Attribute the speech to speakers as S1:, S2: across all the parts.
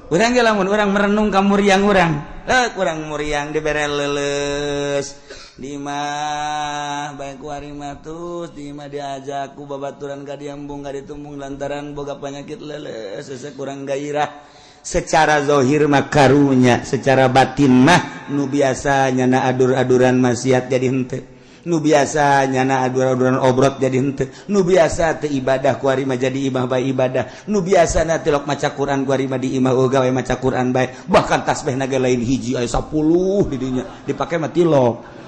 S1: Urang ge lamun urang merenung ka muriang urang, eh, kurang muriang dibere leuleus di imah bae kuari mah, terus di imah diajak ku babaturan ka diembung ka ditumbung lantaran boga penyakit leuleus, hese kurang gairah. Secara zahir mah karunya, secara batin mah nu biasa nyana adur-aduran maksiat jadi henteu, nu biasa nyana adur-aduran obrot jadi henteu, nu biasa teu ibadah kuari mah jadi imah bae ibadah, nu biasa na tilok maca Quran kuari mah di imah gawe maca Quran bae, bahkan tasbih naga lain hiji, aya 10 di dinya dipake mah tilok.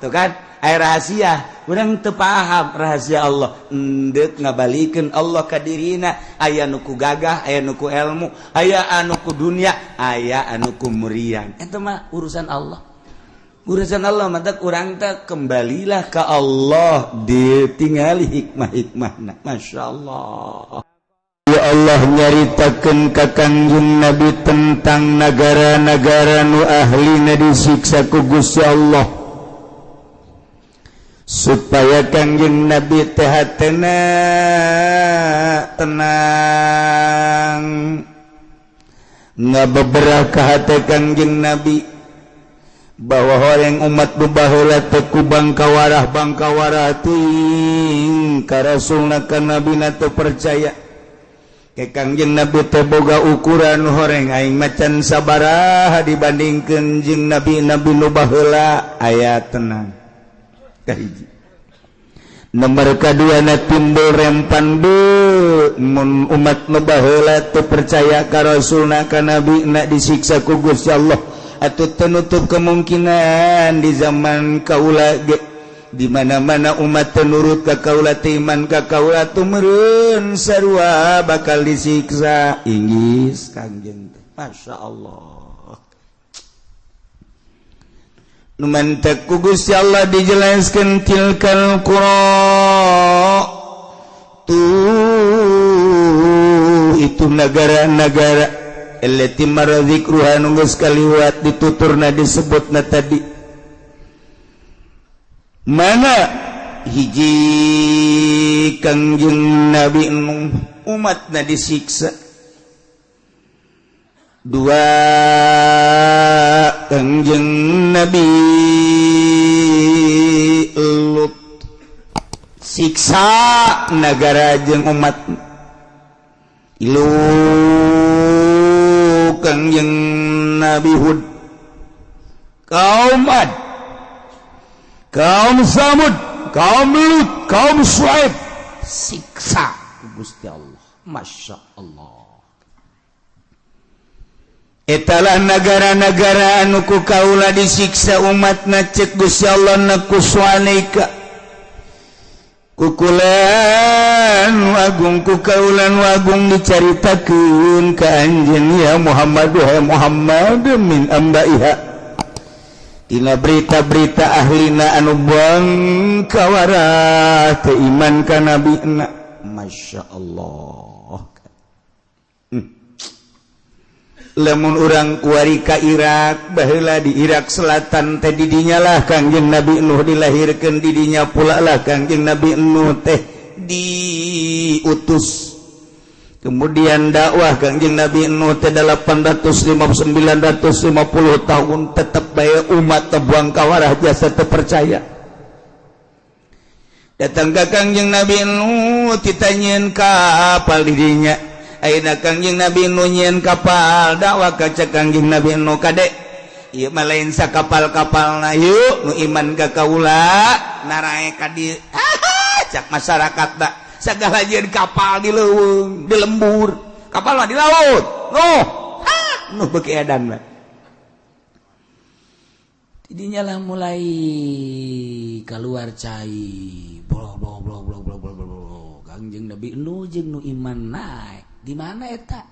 S1: Tuh kan aya rahasia, urang teu paham rahasia Allah. Endek ngabalikeun Allah ka dirina, aya nu ku gagah, aya nu ku ilmu, aya anu ku dunia, aya anu ku muriang. Eta mah urusan Allah, urusan Allah. Mantap, urang teh kembalilah ke Allah, ditingali hikmah-hikmahna. Masya Allah.
S2: Ya Allah nyaritakeun ka Kangjeng Nabi tentang negara-negara nu ahlina disiksa ku Gusti Allah, supaya Kangjeng Nabi teh hatena tenang, ngabeberapa hate Kangjeng Nabi bahwa orang umat nu baheula teh ku bangkawarah bangkawarah ting ka rasulna, ka nabina teu percaya. Ke Kangjeng Nabi teh boga ukuran, horeng aing macan sabaraha dibandingkeun jeung nabi-nabi nu baheula. Aya tenang kahiji, nomor kadua na timbul rempan be mun umat nu baheula teu percaya ka rasulna, ka nabi na, disiksa ku Gusti Allah, atau tenutup kemungkinan di zaman kaula ge di mana-mana umat tenurut ka kaula, iman ka kaula, tumurun sarua bakal disiksa. Inggis Kangjeng teh, Masya Allah. Nu mantak ku Gusti Allah dijelaskan tilkal qura tuh, itu negara-negara allati marra dzikruha, nu geus kaliwat dituturna, disebutna tadi. Mana hiji, Kangjeng Nabi Nuh, umatna disiksa. Dua, Kangjeng Nabi Lut, siksa negara jeung umat. Ilu, Kangjeng Nabi Hud, kaum Ad, kaum Samud, kaum Lut, kaum Suaib, siksa Gusti Allah. Masya Allah. Etalah negara-negara anu ku kaula disiksa umatna. Cek Gusti Allah, naqussu alaika, kukulan agung, ku kaulan agung dicaritakeun ka anjeun ya Muhammad, wahai Muhammad, min ambaiha, tina berita-berita ahlina anu bangkawarah teu iman ka nabina. Masya Allah. Lamun urang kuari ka Irak baheula, di Irak Selatan teh didinya lah Kangjeng Nabi Nuh dilahirkeun, didinya pula lah Kangjeng Nabi Nuh teh diutus. Kemudian dakwah Kangjeng Nabi Nuh teh 850 950 tahun, tetep bae umat tebuang kawarah jasa terpercaya. Datang ke Kangjeng Nabi Nuh, ditanyain kapal didinya. Ayeuna Kangjeng Nabi Nuh nyieun kapal dakwah. Kaca Kangjeng Nabi Nuh, "Kade, ieu mah lain sakapal-kapalna, yuk nu iman ka kaula narae ka di." Cak masyarakat tak segala jieun kapal di leuweung, di lembur, kapal mah di laut. Nuh, Nuh beuki edan mah. Tidinya lah mulai keluar cai, blo blo blo blo blo blo blo. Kangjeng Nabi Nuh jeung nu iman naik di mana eta?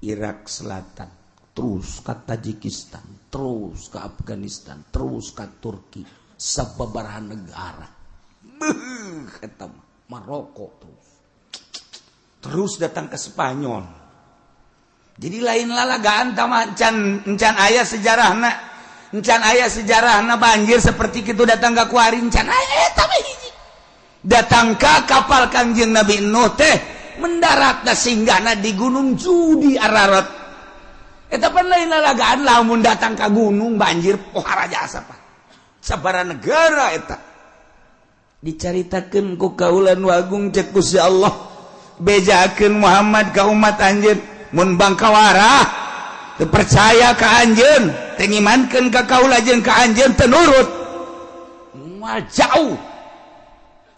S2: Irak Selatan, terus ke Tajikistan, terus ke Afghanistan, terus ke Turki, sababaraha negara. Beuh, eta mah Maroko, terus terus datang ke Spanyol. Jadi lain lalagaan mah, encan encan aya sejarahna, encan aya sejarahna banjir seperti itu datang ke kuari, encan aya. Eta mah hiji datang ke kapal Kangjeng Nabi Nuh teh.
S1: Mendarat singgahna di Gunung Judi, Ararat. Eta pan lain lalagaan, lamun datang ka gunung banjir pohara jasa, Pak. Sabara negara eta dicaritakeun ku kaula nu agung. Cek Gusti Allah, bejakeun Muhammad ka umat anjeun, mun bangkawara teu percaya ka anjeun, teu ngimankeun ka kaula jeung ka anjeun, teu nurut, moal jauh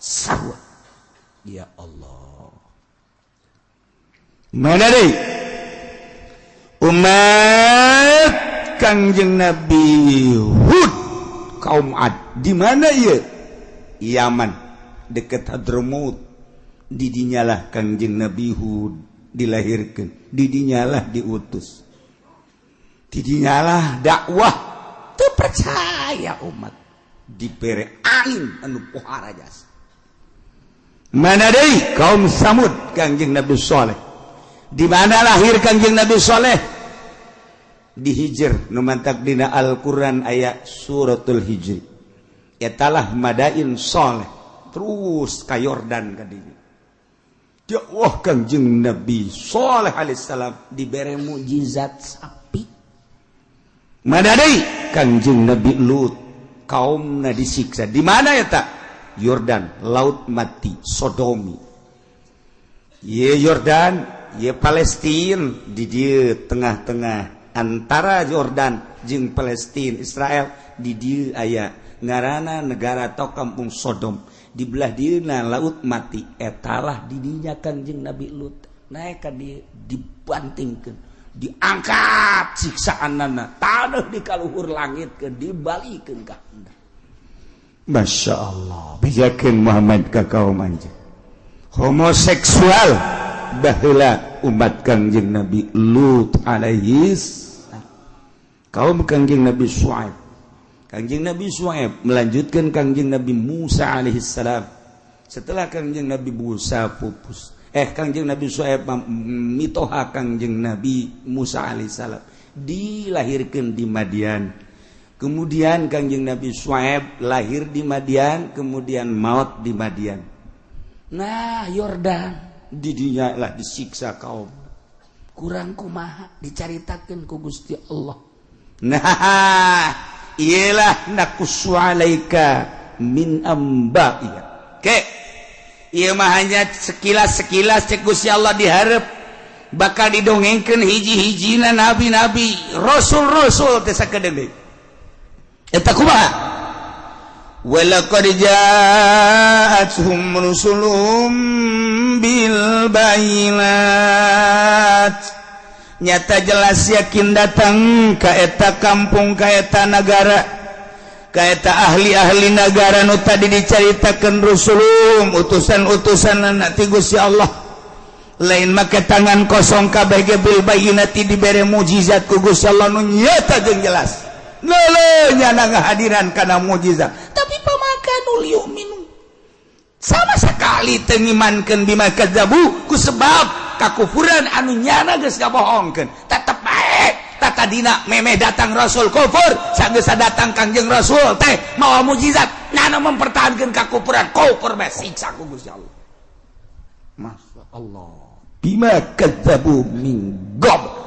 S1: sarua. Ya Allah,
S2: mana deui? Umat Kangjeng Nabi Hud, kaum Ad. Di mana ieu? Yaman, deket Hadramaut. Didinyalah Kangjeng Nabi Hud dilahirkan, didinyalah diutus, didinyalah dakwah. Teu percaya umat, dibere angin anu pohara jasa. Mana deui? Kaum Samud, Kangjeng Nabi Soleh. Di mana lahir Kangjeng Nabi Soleh? Di Hijr. Nu mantak dina Al-Quran aya Suratul Hijri. Etalah Madain Soleh. Terus ka Yordan ka dinya. Ya Allah, Kangjeng Nabi Soleh alaihissalam dibere mukjizat sapi. Mana deui? Kangjeng Nabi Lut, kaumna disiksa. Di mana eta? Yordan, Laut Mati, Sodomi. Ye Yordan, ye Palestina. Di dieu tengah-tengah antara Yordan jeung Palestina, Israel, di dieu aya ngarana negara atau kampung Sodom. Di belah dieuna Laut Mati. Etalah didinya Kangjeng Nabi Lut naik ka dieu, dibantingkeun, diangkat siksaanana tanah di kaluhur langit ke dibalikeun ka. Masya Allah, bejakeun Muhammad ka kaum anjeun. Homoseksual baheula umat Kangjeng Nabi Lut alaihi, kaum Kangjeng Nabi Syuaib. Kangjeng Nabi Syuaib melanjutkan Kangjeng Nabi Musa alaihi salam. Setelah Kangjeng Nabi Musa pupus, Kangjeng Nabi Syuaib mitoha Kangjeng Nabi Musa alaihi salam dilahirkan di Madian. Kemudian Kangjeng Nabi Syuaib lahir di Madian, kemudian maut di Madian. Nah, Yordan, didinya lah disiksa kaum. Kurang kumaha dicaritakeun ku Gusti Allah. Nah, iyalah naqussu alaika min amba'iha. Oke, ieu mah hanya sekilas-sekilas. Cek Gusti Allah, diharap bakal didongengkeun hiji-hijina nabi-nabi, rasul-rasul teh sakedeung deui. Eta kumaha? Walaqad ja'atuhum rusuluhum bil bayinat. Nyata jelas yakin datang ka eta kampung, ka eta nagara, ka eta ahli-ahli negara nu tadi dicaritakeun, rusulum, utusan-utusan ti Gusti Allah. Lain make tangan kosong kabeh ge, bil bayinati, dibere mukjizat ku Gusti Allah nu nyata jeung jelas. Lele nyana ngahadiran kana mukjizat, tapi famakanu liyu'minu, sama sekali teu ngimankeun, bima kadzabu, ku sebab kakufuran anu nyana geus ngabohongkeun. Tetep bae tatadina memeh datang rasul kufur. Sageus datang Kangjeng Rasul teh mawa mukjizat, nyana mempertahankan kakufuran, kufur bae, siksa ku Gusti Allah. Masya Allah, bima kadzabu min qabl.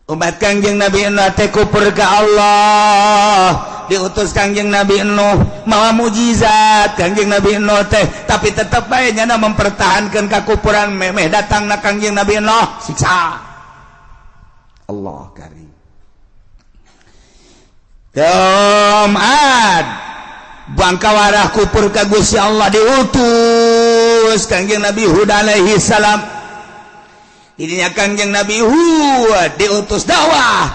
S2: Umat Kangjeng Nabi Nuh teh kufur ka Allah. Diutus Kangjeng Nabi Nuh mawa mukjizat Kangjeng Nabi Nuh teh, tapi tetep bae nyana mempertahankan kakufuran. Memeh datang na Kangjeng Nabi Nuh, siksa. Allah karim. Kaum Ad, bangkawarah kufur ka Gusti Allah. Diutus Kangjeng Nabi Hud alaihi salam. Ininya Kangjeng Nabi Hud diutus dakwah,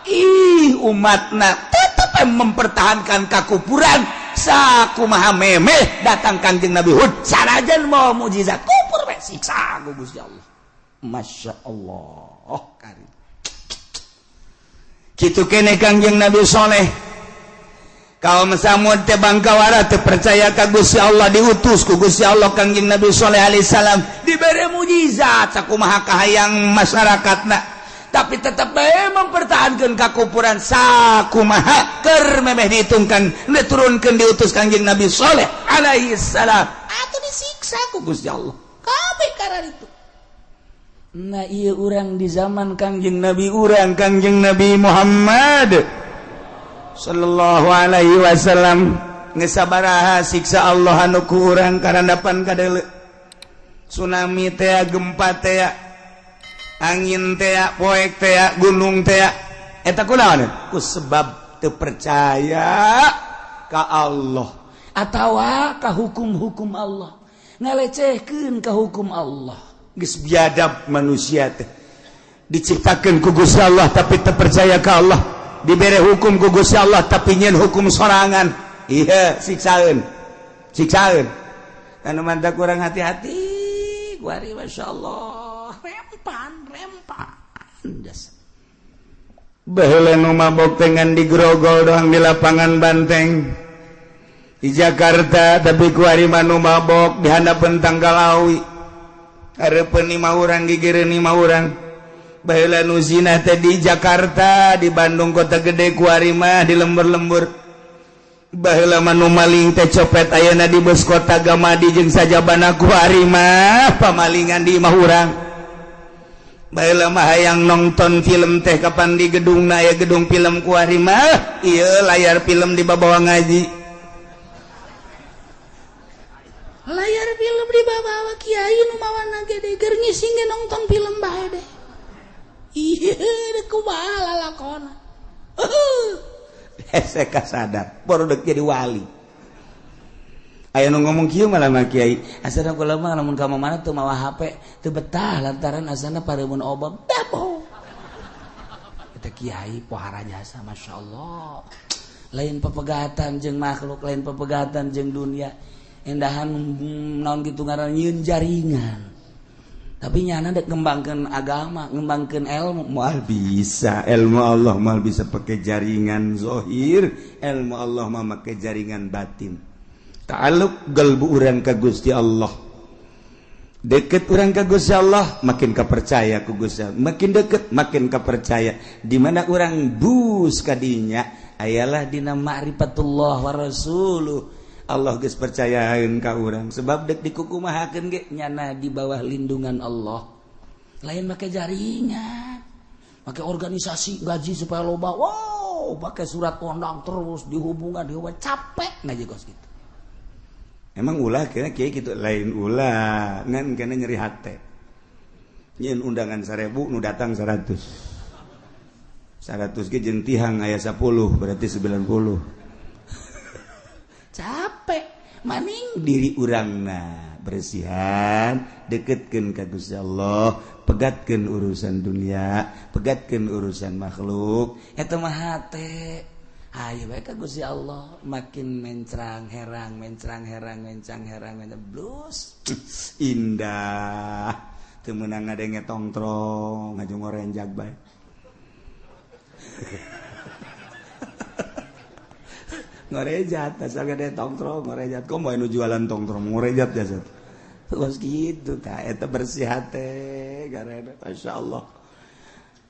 S2: ih, umatna tetap mempertahankan kakufuran. Sakumaha memeh datang Kangjeng Nabi Hud sanajan mau mukjizat, kufur bae, siksa ku Gusti Allah. Masya Allah karim. Kitu kene Kangjeng Nabi Soleh. Kaum Samud teh bangkawara teu percaya ka Gusti Allah. Diutus ku Gusti Allah Kangjeng Nabi Soleh alaihissalam, dibere mukjizat sakumaha kahayang masyarakatna, tapi tetap bae mempertahankan kakufuran. Sakumaha keur memeh dihitungkan, diturunkeun, diutus Kangjeng Nabi Soleh alaihi salam, atuh disiksa ku Gusti Allah.
S1: Kala itu. Nah, iya, urang di zaman Kangjeng Nabi urang, Kangjeng Nabi Muhammad Sallallahu Alaihi Wasallam, ngesabaraha siksa Allah anu ku urang karandapan kadele, tsunami tea, gempa tea, angin tea, poek tea, gunung tea. Eta kunaon? Ku sebab teu percaya ka Allah atawa ka hukum-hukum Allah, ngalecehkeun ka hukum Allah. Geus biadab manusia teh. Diciptakeun ku Gusti Allah tapi teu percaya ka Allah, dibere hukum ku Gusti Allah tapi nyen hukum sorangan. Iya, siksaeun, siksaeun. Anu mantap kurang hati-hati kuari. Masya Allah, rempan rempan jasa. Baheula nu mabok dengan digrogol doang di Lapangan Banteng di Jakarta, tapi kuari mah nu mabok di handapeun tangkal awi, hareupeun lima urang, gigireun lima urang. Baheula nu zina teh di Jakarta, di Bandung kota gede, kuari mah di lembur-lembur. Baheula mah nu maling teh copet ayeuna di bus kota Gamadi jeung sajabana, kuari mah pamalingan di imah urang. Baheula mah hayang nonton film teh kapan di gedung na aya gedung film, kuari mah ieu layar film di babawa ngaji.
S3: Layar film di bawa, kiai nu mawana gede keur ngising ge nonton film bae deh. Iya, kumaha lalakona?
S1: Hese kasadar baru dek jadi wali. Aya nu ngomong kieu malah mah, "Kiai, asana kula mah lamun ka mana teu mawa HP teu betah lantaran asana pareumeun obab." Dabo eta kiai pohara jasa. Masya Allah, lain pepegatan jeung makhluk, lain pepegatan jeung dunia, endahan naon gitu ngaran, nyieun jaringan, tapi nyana dek ngembangkeun agama, ngembangkeun ilmu.
S2: Moal bisa ilmu Allah, moal bisa pakai jaringan zohir. Ilmu Allah mah make jaringan batin, ta'alluq galbu urang ka Gusti Allah. Deket urang ka Gusti Allah, makin kepercaya ku Gusti Allah, makin deket makin kepercaya. Di mana urang bus kadinya ayalah dina ma'rifatullah wa rasuluh. Allah geus percayaeun ka urang sebab dek dikukumahakeun ge nyana di bawah lindungan Allah.
S3: Lain make jaringan, pakai organisasi, gaji supaya loba, wow, pakai surat kondang terus dihubungan, dihubungan, capek ngaji kos gitu.
S2: Emang ulah kira kiai gitu? Lain ulah, ngan kena nyeri hate. Nyeun undangan 1000, nu datang 100. 100 ge jeung tihang aya 10, berarti 90.
S3: Capek maning.
S2: Diri urangna bersihan, deketkeun ka Gusti Allah, pegatkeun urusan dunia, pegatkeun urusan makhluk.
S1: Eta mah hate. Ayo bae ka Gusti Allah, makin mencrang herang, mencrang herang, mencrang herang, mencrang blus.
S2: Indah. Teu meunang ngadenge tongtrong, ngaju ngorenjag bae. Ngorejat asal gede tongtrong ngorejat. Kok mau nu jualan tongtrong ngorejat jasad terus gitu. Tah, eta bersih hate karena Masya Allah.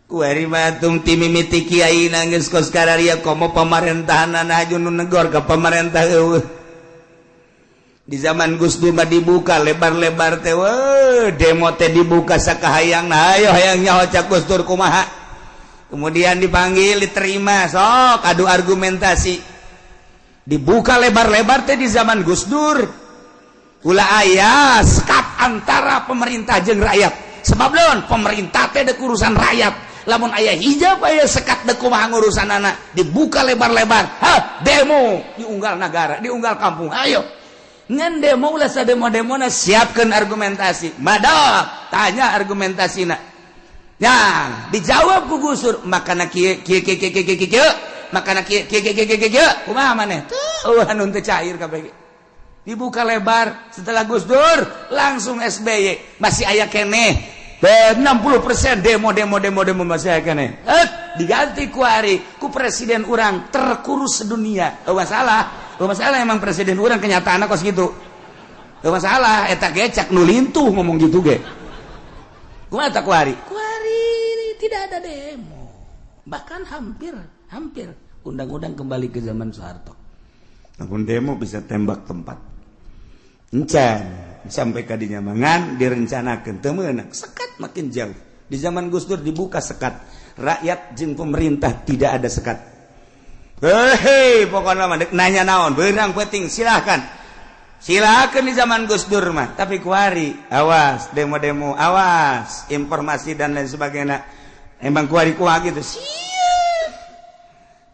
S1: Kuari matung ti mimiti kiai nangis kos kararia, komo pemerintahan aju nu negor ke pemerintah eueuh. Di zaman Gus Dur mah dibuka lebar-lebar teh, weh, demo teh dibuka sakahayang. Nah, ayo hayang nyaho cak Gus Dur kumaha. Kemudian dipanggil, diterima, sok adu argumentasi. Dibuka lebar-lebar teh di zaman Gus Dur. Ulah aya sekat antara pemerintah jeung rakyat. Sebab naon? Pemerintah teh dek urusan rakyat. Lamun aya hijab, aya sekat, dek kumaha ngurusan anak. Dibuka lebar-lebar. Hah, demo diunggal negara, diunggal kampung. Ayo. Ngan demo ulah sademo-demona, siapkan argumentasi. Madap, tanya argumentasina. Ya, dijawab ku Gus Dur, makana kieu kieu kieu kieu kieu kieu kieu, makana kieu kieu kieu kieu kieu kieu, kumaha maneh? Tuh, anu teu cair kabeh. Dibuka lebar setelah Gus Dur, langsung SBY masih aya keneh 60% demo, demo, demo, demo, masih aya keneh. Eh, diganti ku ari ku presiden urang terkurus sedunia. Oh, masalah. Oh, masalah emang presiden urang kenyataan kos gitu. Oh, masalah eta ge cak nu lintuh ngomong gitu ge. Kumaha tak kuari?
S3: Kuari tidak ada demo, bahkan hampir hampir
S1: undang-undang kembali ke zaman Soeharto.
S2: Namun demo bisa tembak tempat. Encan.
S1: Sampai kadinya mangan direncanakeun teu meunang. Sekat makin jauh. Di zaman Gus Dur dibuka sekat. Rakyat jeung pemerintah tidak ada sekat. Hei, pokoknya mah nanya naon, beurang penting silahkan. Silakan di zaman Gus Dur mah, tapi kuari awas demo-demo, awas informasi dan lain sebagainya. Emang kuari kuah gitu. Siap.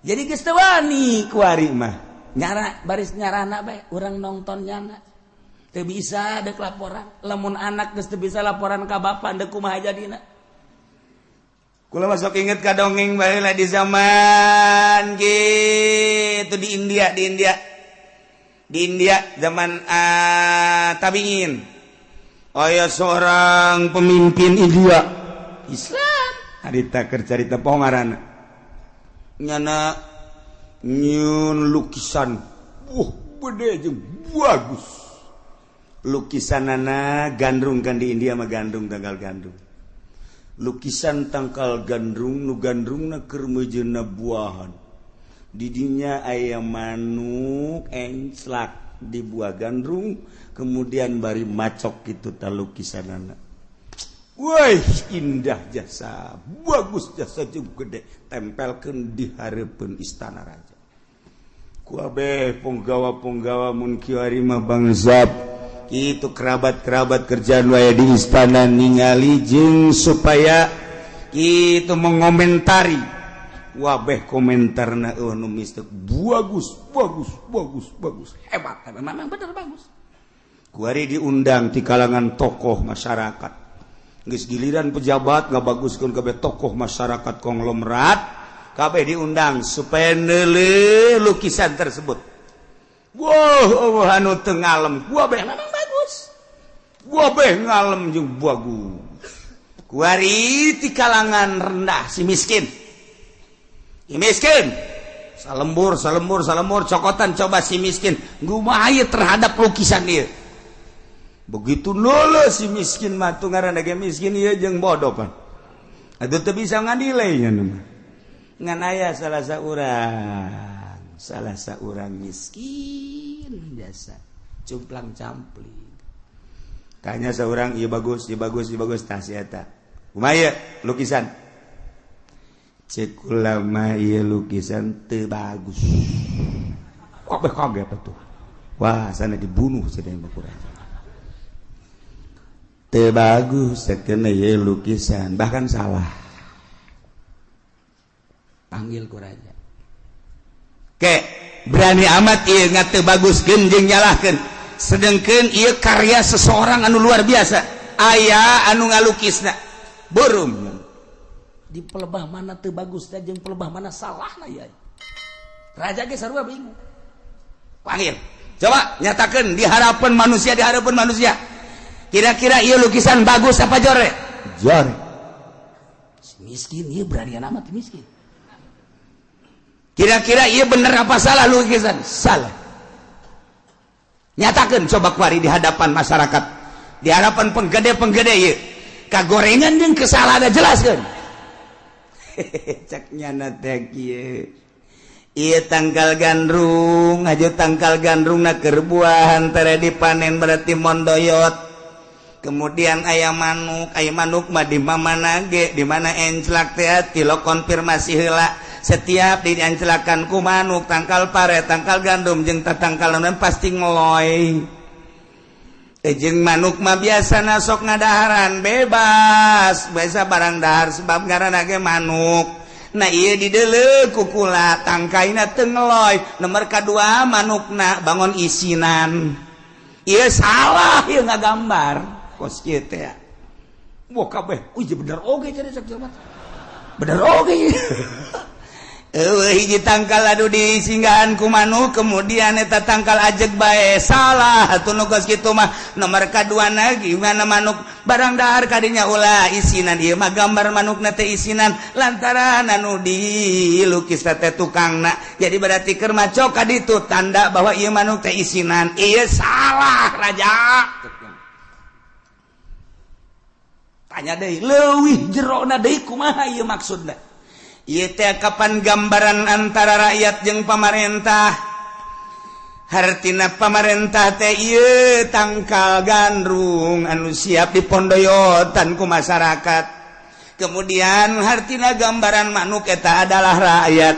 S1: Jadi geus teu wani kuari mah.
S3: Nyara baris nyarana bae urang nonton nyana. Teu bisa dek laporan. Lamun anak geus teu bisa laporan ka bapa deuk kumaha jadina.
S1: Kula masuk inget ka dongeng baheula di zaman gitu di India, di India. Di India zaman tabiin. Aya seorang pemimpin India Islam. Harita keur carita poho ngaranna. Nyana nyieun lukisan. Gede jeung bagus. Lukisanana gandrung kan di India mah gandrung tangkal gandrung. Lukisan tangkal gandrung nu gandrungna keur meujeuhna buahan. Didinya aya manuk enclak di buah gandrung, kemudian bari macok gitu ta lukisanana. Woi, indah jasa, bagus jasa jeung gede, tempelkeun di hareupeun istana raja. Ku abeh punggawa-punggawa mun kiwari mah bangsap. Itu kerabat-kerabat kerjaan wae di istana ningali jeung supaya itu mengomentari. Wabeh komentarna eueuh nu mistek bagus, bagus, bagus, bagus, hebat,
S3: Memang bener bagus.
S1: Kuari diundang di kalangan tokoh masyarakat. Geus giliran pejabat ngabaguskeun kabeh tokoh masyarakat konglomerat kabeh diundang supaya neuleuh lukisan tersebut. Wow, anu teu ngalem, kabeh
S3: Memang bagus.
S1: Kabeh ngalem jeung bagus. Kuari di kalangan rendah si miskin. Si miskin. Salembur, salembur, salembur, cokotan coba si miskin kumaha ieu terhadap lukisan ieu. Begitu neuleuh si miskin mah tuh ngaranna ge miskin ieu jeung bodoh pan. Atuh teu bisa ngadilai nya mah. Ngan aya salah saurang miskin jasa cumplang campling. Tanya seorang, iya bagus, iya bagus, iya bagus, tah si eta. Kumaha ieu lukisan? Cek kula mah ieu lukisan teu bagus. Kabeh kaget atuh. Wah, sana dibunuh cenah mah kurang. Teu bagus sakeuna ieu lukisan, bahkan salah.
S3: Panggil ku raja.
S1: Ke, berani amat ieu ngateu baguskeun jeung nyalahkeun. Sedengkeun ieu karya seseorang anu luar biasa. Aya anu ngalukisna. Burum.
S3: Di pelebah mana teu bagus teh jeung pelebah mana salah lah ya. Raja ge sarua bingung.
S1: Panggil. Coba nyatakan di hadapan manusia, di hadapan manusia. Kira-kira ieu lukisan bagus apa jore? Jore.
S3: Si miskin ieu berani amat miskin.
S1: Kira-kira ieu bener apa salah lukisan? Salah. Nyatakan coba kuari di hadapan masyarakat. Di hadapan penggede-penggede ieu. Kagorengan jeung kesalahan jelaskeun. Cek nyana teh kieu. Ieu tangkal gandrung, aja tangkal gandrung na keur buahan tere dipanen berarti mondoyot. Kemudian aya manuk mah di mana ge, di mana enclak teh tilo konfirmasi heula. Setiap dienclakan ku manuk tangkal pare, tangkal gandum jeung tatangkal naon pasti ngeloy. Jeung manuk mah biasana sok ngadaharan bebas, biasa barang dahar sebab ngaranna ge manuk. Nah ieu dideuleu ku kula tangkaina teu ngeloy. Nomor kadua manukna bangun isinan. Ieu salah ieu ngagambar kos kieu teh. Wah kabeh, uih bener oge cenah cek jelema. Bener oge. Eueuh hiji tangkal anu disinggahan ku manuk kemudian eta tangkal ajeg bae salah atuh nu kos kitu mah. Nomor kaduana gimana manuk barang dahar kadinya ulah isinan ieu mah gambar manukna teh isinan lantaran anu dilukis teh tukangna. Jadi berarti keur maco ka ditu tanda bahwa ieu manuk teh isinan. Ieu salah raja. Tanya deui leuwih jerona deui kumaha ieu maksudna. Ieu teh kapan gambaran antara rakyat jeung pamarentah.
S2: Hartina pamarentah teh ieu tangkal gandrung anu siap dipondoyotan ku masyarakat. Kemudian hartina gambaran manuk eta adalah rakyat.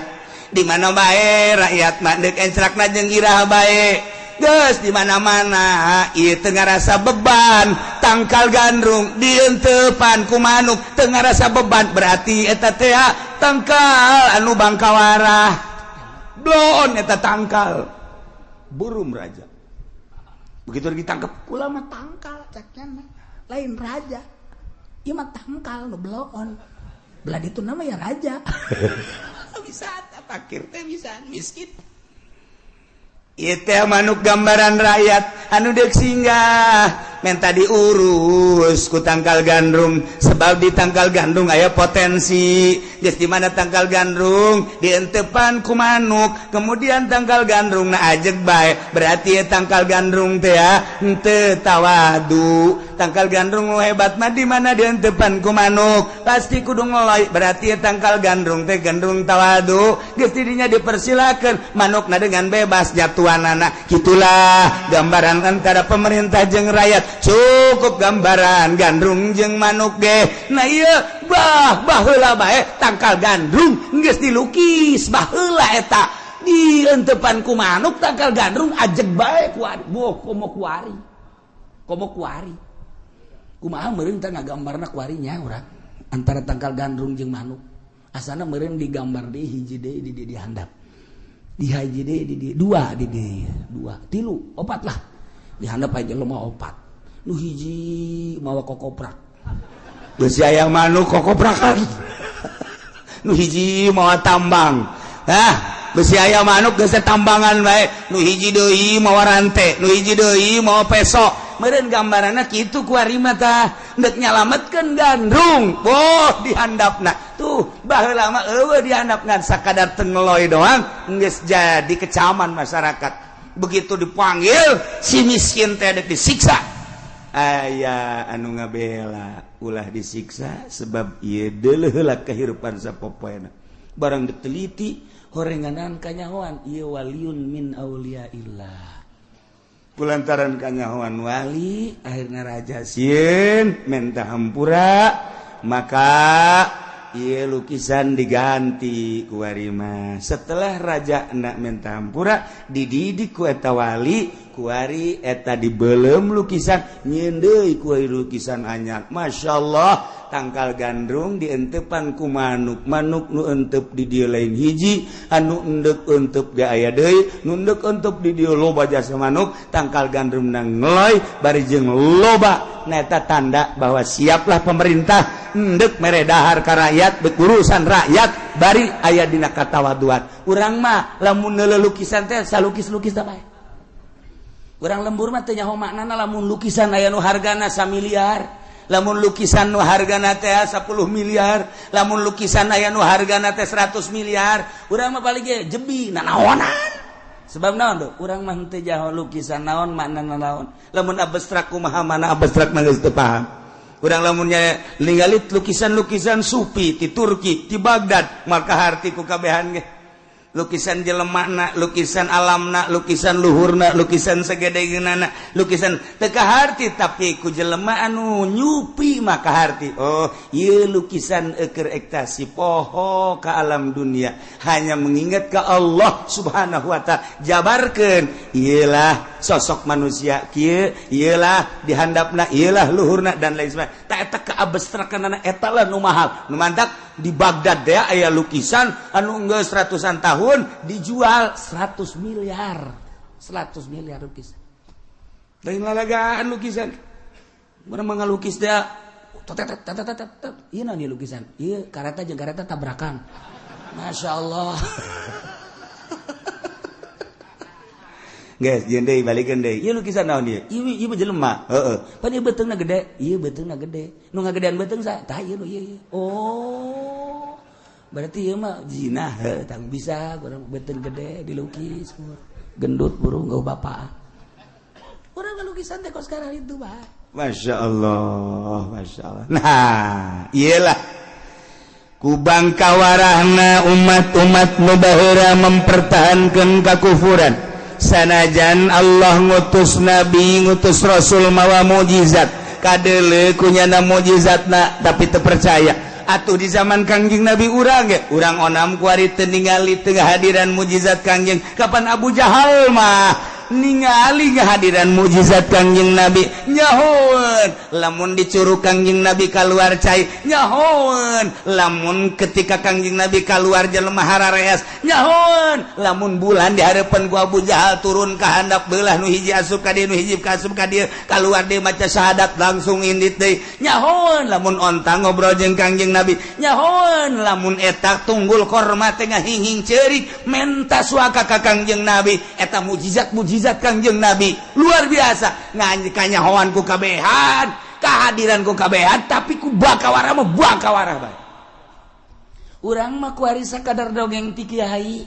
S2: Di mana bae rakyat mah deuk encrakna jeung iraha bae. Geus di mana-mana ieu teu ngarasa beban tangkal gandrung dientepan ku manuk teu ngarasa beban, berarti eta teh tangkal anu bangkawarah. Bloon eta tangkal burung raja. Begitu ditangkap
S3: kula mah tangkal ceknya lain raja. Ieu mah tangkal nu bloon. Belah ditu nama ya raja.
S2: Bisa fakir teh bisa miskin. Ieu teh manuk gambaran rakyat anu deuk singgah menta diurus ku tangkal gandrung, sebab di tangkal gandrung aya potensi. Geus di mana tangkal gandrung dientepan ku manuk, kemudian tangkal gandrung na ajeg bae, berarti ya tangkal gandrung teh henteu tawadu. Tangkal gandrung nu hebat mah di mana dientepan ku manuk pasti kudu ngeloy, berarti ya tangkal gandrung teh gandrung tawadu. Geus didinya dipersilakeun manukna dengan bebas jatuhanana. Gitulah gambaran antara pemerintah jeung rakyat. Cukup gambaran gandrung jeung manuk ge. Nah ieu bah baheula bae tangkal gandrung geus dilukis baheula eta dientepan ku manuk tangkal gandrung ajeg bae kuari. Boh komo kuari. Komo kuari. Kumaha meureun teh ngagambarna kuarinya urang antara tangkal gandrung jeung manuk. Asana meureun digambar deui hiji deui di di handap. Di hiji deui di dua di dua, tilu, opat lah. Di handap aja jelema opat. Nu hiji mawa kokoprak. Beusi aya manuk kokoprakan. Nu hiji mawa tambang. Hah, beusi aya manuk geus tambangan bae. Nu hiji deui mawa rante, nu hiji deui mawa peso.
S1: Meureun gambaranna kitu kuari mah tah deuk nyalametkeun gandrung.
S2: Boh dihandapna. Tuh baheula mah eueuh dihandap ngan sakadar tengeloy doang geus jadi kecaman masyarakat. Begitu dipanggil si miskin teh deuk disiksa. Aya anu ngabela ulah disiksa sebab ieu deuleuh heula kehidupan sapopoena.
S1: Barang diteliti horenganan kanyahoan ieu waliun min auliaillah.
S2: Kulantaran kanyahoan wali akhirna raja sieun menta hampura, maka ieu lukisan diganti ku warima. Setelah raja nak menta hampura dididik ku eta wali, kuari eta dibelem lukisan nyieun deui ku lukisan anyar. Masya Allah, tangkal gandrung dientepan ku manuk, manuk nu entep di dieu lain hiji, anu endek entep ge aya deui, nu endek entep di dieu loba jasa manuk, tangkal gandrung na ngeloy bari jeung loba. Neta tanda bahwa siaplah pemerintah endek mere dahar ka rakyat, urusan rakyat bari aya dina katawaduan.
S1: Urang mah lamun neuleuh lukisan teh salukis-lukis teh bae. Urang lembur mah teu nyaho maknana lamun lukisan aya nu hargana samiliar, lamun lukisan nu hargana teh 10 miliar, lamun lukisan aya nu hargana teh 100 miliar, urang mah paling ge jebi nanaonan. Sebab naon tuh? Urang mah teu jaho lukisan naon maknana naon.
S2: Lamun abstrak kumaha mana abstrak mah geus teu paham. Urang lamunnya ningali lukisan-lukisan sufi di Turki, di Baghdad, maka harti ku kabehan ge. Lukisan jelemana, lukisan alamna, lukisan luhurna, lukisan sagedegeunana, lukisan teu kaharti tapi ku jelema anu nyupi maka harti. Oh, ieu lukisan eukeur ektasi poho ka alam dunia, hanya mengingat ka Allah Subhanahu wa taala. Jabarkeun ieulah sosok manusia kieu, ieulah dihandapna, ieulah luhurna dan lain sebagainya. Ta eta kaabstrakanana eta lah nu mahal. Nu mantak di Baghdad teh aya lukisan anu geus ratusan tahun
S1: dijual 100 miliar. 100 miliar lukisan.
S2: Lain lalagaan lukisan.
S1: Urang mah ngalukis teh tet. Ieu naon ieu lukisan? Ieu kareta jeung kareta tabrakan. Masya Allah.
S2: Guys, jeung deui balikeun deui. Ieu lukisan naon ieu? Ieu ieu jelema. Heeh.
S1: Pan ieu beuteungna gede, ieu beuteungna gede. Nu ngagedean beuteung saha? Tah ieu ieu. Oh. Berarti ieu mah jinah, heuh, tang bisa urang beuteung gede dilukis. Gendut burung gau bapak. Urang lukisan teh kos sekarang itu, Pak.
S2: Masya Allah, Masya Allah. Nah, iyalah kubang kawarahna umat-umat nu baheula mempertahankan kakufuran. Sanajan Allah ngutus nabi, ngutus rasul mawa mukjizat, kadeuleu ku nyana mukjizatna, tapi teu percaya. Atuh di zaman Kangjeng Nabi urang ge, urang onam kuari teu ningali, teu ngahadiran mukjizat Kangjeng. Kapan Abu Jahal mah ningali kehadiran mukjizat Kangjeng Nabi, nyahoeun lamun dicurug Kangjeng Nabi keluar cai, nyahoeun lamun ketika Kangjeng Nabi keluar jelema harareas, nyahoeun lamun bulan di hadapan ku Abu Jahal turun ka handap, belah nu hiji asup ka dieu, nu hiji ka asup ka dieu, keluar deui maca syahadat langsung indit deui, nyahoeun lamun onta ngobrol jeung Kangjeng Nabi, nyahoeun lamun eta tunggul korma teh ngahing ceurik menta suaka ka Kangjeng Nabi. Eta mukjizat mukjizat Kangjeng Nabi luar biasa, ngan kanyahoan ku kabehan, kehadiran ku kabehan, tapi ku bakawara mah bakawara bae.
S1: Urang mah kuari sakadar dongeng ti kiai.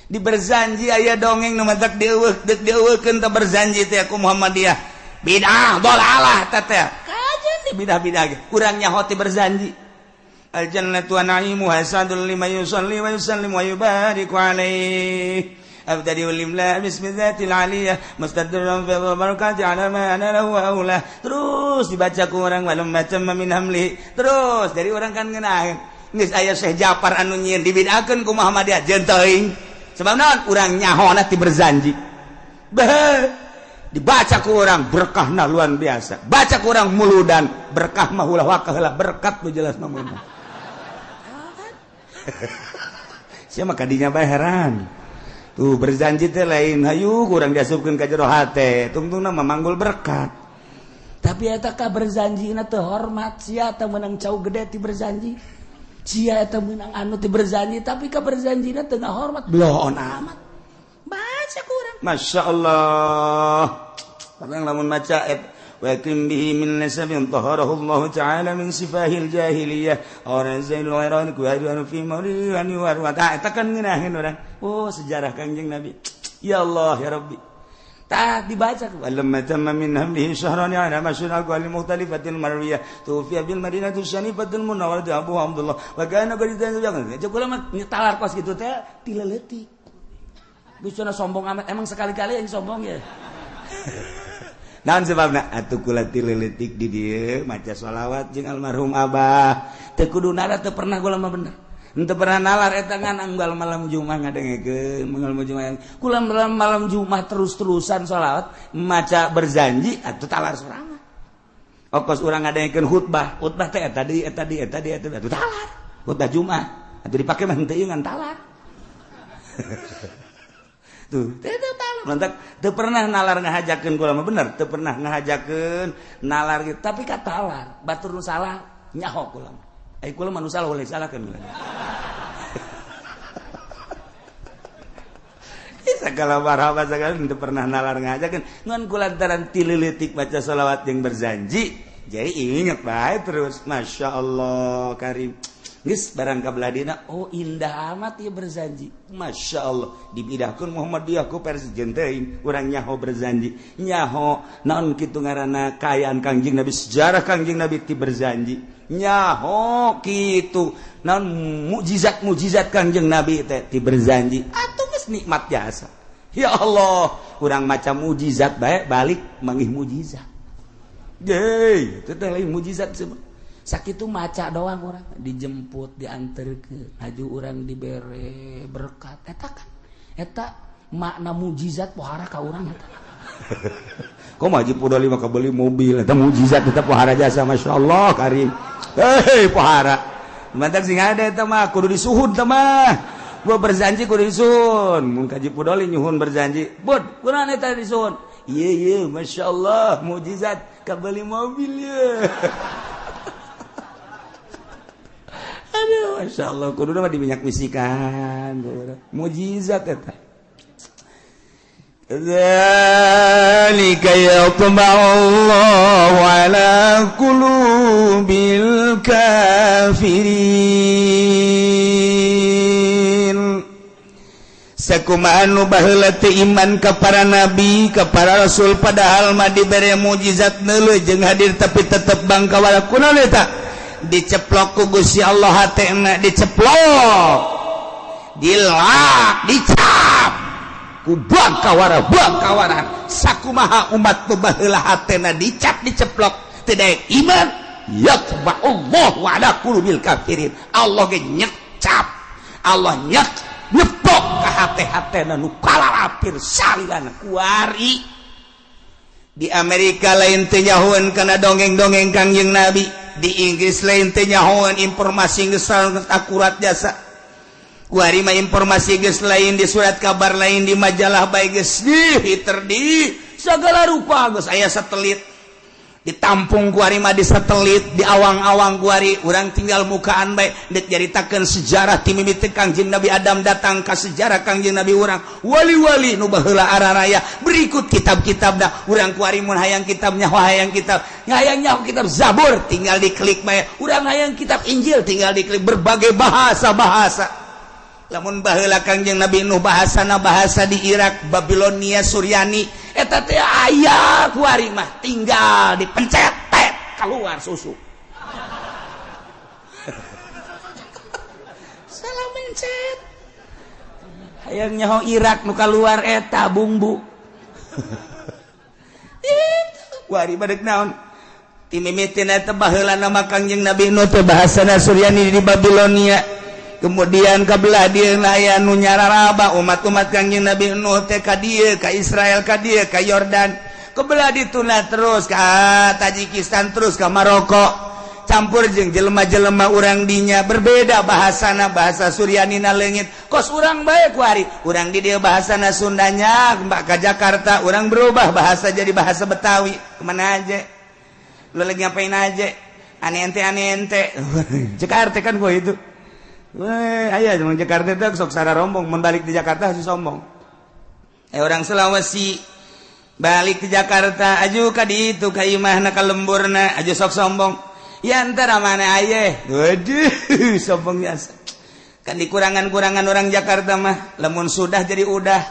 S2: Di Berzanji aya dongeng nu matak dieuweuk, deuk dieuweukeun teh Berzanji teh ku Muhammadiyah, bidah dolalah teh teh kajen di bidah-bidah ge urang nyaho ti Berzanji. Al jannatu wa na'imuha sadul lima yusalli wa yusallim wa yubariku alaihi. أبتدئ الإملاء باسم الذات العالية مستدرا في البركات على ما أنا له أولى. Terus dibaca ku orang walamma tamma min hamli, terus dari orang kan ngeunah geus aya Syekh Japar anu nyieun, dibid'ahkeun ku Muhammadiyah, jeung teuing sebab naon, urang nyahona ti Berzanji. Beh, dibaca ku orang berkahna luar biasa, baca ku orang muludan berkah mah ulah wakah lah, berkat nu jelas mah meunang. Sia mah kadinya bae heran. Tuh Berzanji teh lain hayu kurang diasupkeun ka jero hate, tungtungna mah manggul berkat.
S1: Tapi eta ka Berzanjina teu hormat. Sia teh meunang cau gede ti Berzanji, sia eta meunang anu ti Berzanji, tapi ka Berzanjina teu ngahormat, bloon amat baca kurang.
S2: Masya Allah. Orang lamun maca wa kim bihi min nasabin taharahu Allah ta'ala min sifahil jahiliyah orang zainul ghairan ku hadu fi mawlidan wa ta eta kan ngeunaheun urang. Oh, sejarah Kangjeng Nabi, ya Allah ya Rabbi. Tah dibaca walamma tamma min hamlihi syahran ala masyhur aqwali mukhtalifatil marwiyah tufiya bil madinati syarifatil munawwarah Abu Abdullah wa kana qad kula mah nyetalar kos kitu teh ti leutik.
S1: Bisa sombong amat emang, sekali-kali yang sombong ya.
S2: Naon sebabna atuh kula ti leutik di dieu maca sholawat jeung almarhum abah,
S1: teu kudu nara, teu pernah kula mah, bener.
S2: Henteu pernah nalar eta, ngan unggal malam Jumat ngadengekeun, malam Jumat
S1: kula malam Jumat terus-terusan sholawat.
S2: Maca Berzanji atuh talar sorangan. Okos urang ngadengekeun khutbah, khutbah teh eta deui, eta deui, eta deui, eta atuh talar. Khutbah Jumat atuh dipake mah henteu ngan talar. Tuh teu talar. Mantak teu pernah nalar ngahajakeun kula mah, bener, teu pernah ngahajakeun nalar gitu.
S1: Tapi ka talar batur nu salah nyaho kula mah.
S2: Eh, kula mah nu salah boleh salahkeun kula. Segala marhaba segala teu pernah nalar ngajakeun, ngan kulantaran ti leutik baca sholawat yang Berzanji, jadi inget bae terus. Masya Allah karim. Geus barang ka belah.
S1: Oh, indah amat ya Berzanji.
S2: Masya Allah, dibidahkeun Muhammadiyah ku versi teuing, urang nyaho Berzanji, nyaho naon kitu ngaranna kaayaan Kangjeng Nabi, sejarah Kangjeng Nabi ti Berzanji, nyaho kitu naon mukjizat mukjizat Kangjeng Nabi teh ti Berzanji. Atuh geus nikmat jasa, ya Allah, urang macam mukjizat bae balik manggih mukjizat. Yeay, itu teh lain mukjizat semua.
S1: Sakitu maca doang orang dijemput, diantar ke haju, orang dibere berkat, eta kan eta makna mukjizat pohara ka urang eta.
S2: Kok mah Haji Pudoli mah kebeli mobil, eta mukjizat eta pohara jasa. Masya Allah karim. Hei, pohara mantap sing ada eta mah kudu disuhun teh mah. Gua Berzanji kudu disuhun. Mun Haji Pudoli nyuhun Berzanji, bud kunaon eta disuhun? Iya iya, Masya Allah, mukjizat kabeli mobil ya. Aduh, Masya Allah, kudu mah di minyak misikan mukjizat eta. Dzalika yatba'u Allahu ala qulubil kafirin. Sakumaha nu baheula teu iman ka para nabi, ka para rasul, padahal mah dibere mukjizat neuleuh jeung hadir, tapi tetep bangkawala. Kunaon eta? Diceplok ku Gusti Allah hatena, diceplok, dilak, dicap. Ku bangkawara bangkawara sakumaha umat nu baheula hatena dicap diceplok teu daek iman, yatba'ullahu ala qulubil kafirin. Allah ge nyecap, Allah nyek nyeplok ka hate-hatena nu kalalapir salilana kuari. Di Amerika lain teu nyahoeun kana dongeng-dongeng Kangjeng Nabi, di Inggris lain teu nyahoeun informasi geus akurat jasa. Kuari mah informasi geus lain di surat kabar, lain di majalah bae, geus di Twitter, di segala rupa geus aya satelit ditampung. Kuari mah di satelit, di awang-awang. Kuari urang tinggal mukaan bae dek nyaritakeun sejarah ti mimiti Kangjeng Nabi Adam datang ka sejarah Kangjeng Nabi urang, wali-wali nu baheula araraya, berikut kitab-kitabna. Urang kuari mun hayang kitabnya, hayang kitab, hayang nyaho kitab Zabur, tinggal diklik bae. Urang hayang kitab Injil, tinggal diklik, berbagai bahasa-bahasa. Lamun baheula Kangjeng Nabi Nuh bahasana bahasa di Irak, Babilonia, Suryani, eta teh aya. Kuari mah tinggal dipencet, tet, keluar susu. Salah mencet, hayang nyaho Irak, nu keluar eta bumbu. Kuari mah deuk naon? Ti mimitina eta baheula nama Kangjeng Nabi Nuh teh bahasana Suryani di Babilonia, kemudian kabelah dieu aya nu nyararaba umat-umat Kangjeng Nabi Nuh teh ka dieu, ka Israel, ka dieu, ka Yordan, kebelah dituna terus ka Tajikistan, terus ka Maroko, campur jeung jelema-jelema urang dinya, berbeda bahasana, bahasa Suryanina leungit. Kos urang bae kuari, urang di dieu bahasana Sundanya, mbak ka Jakarta urang berubah bahasa jadi bahasa Betawi. Kemana aja lu, lagi ngapain aja, aneh ente, aneh ente Jakarta kan gua itu. Weh, aya cuma Jakarta itu sok sara rombong, mun balik di Jakarta harus sombong. Eh, orang Sulawesi balik ke Jakarta aju ka ditu ka imahna, ka lemburna, aju sok sombong. Ya antara mana aye? Waduh, sombong biasa. Kan dikurangan-kurangan orang Jakarta mah, lamun sudah jadi udah.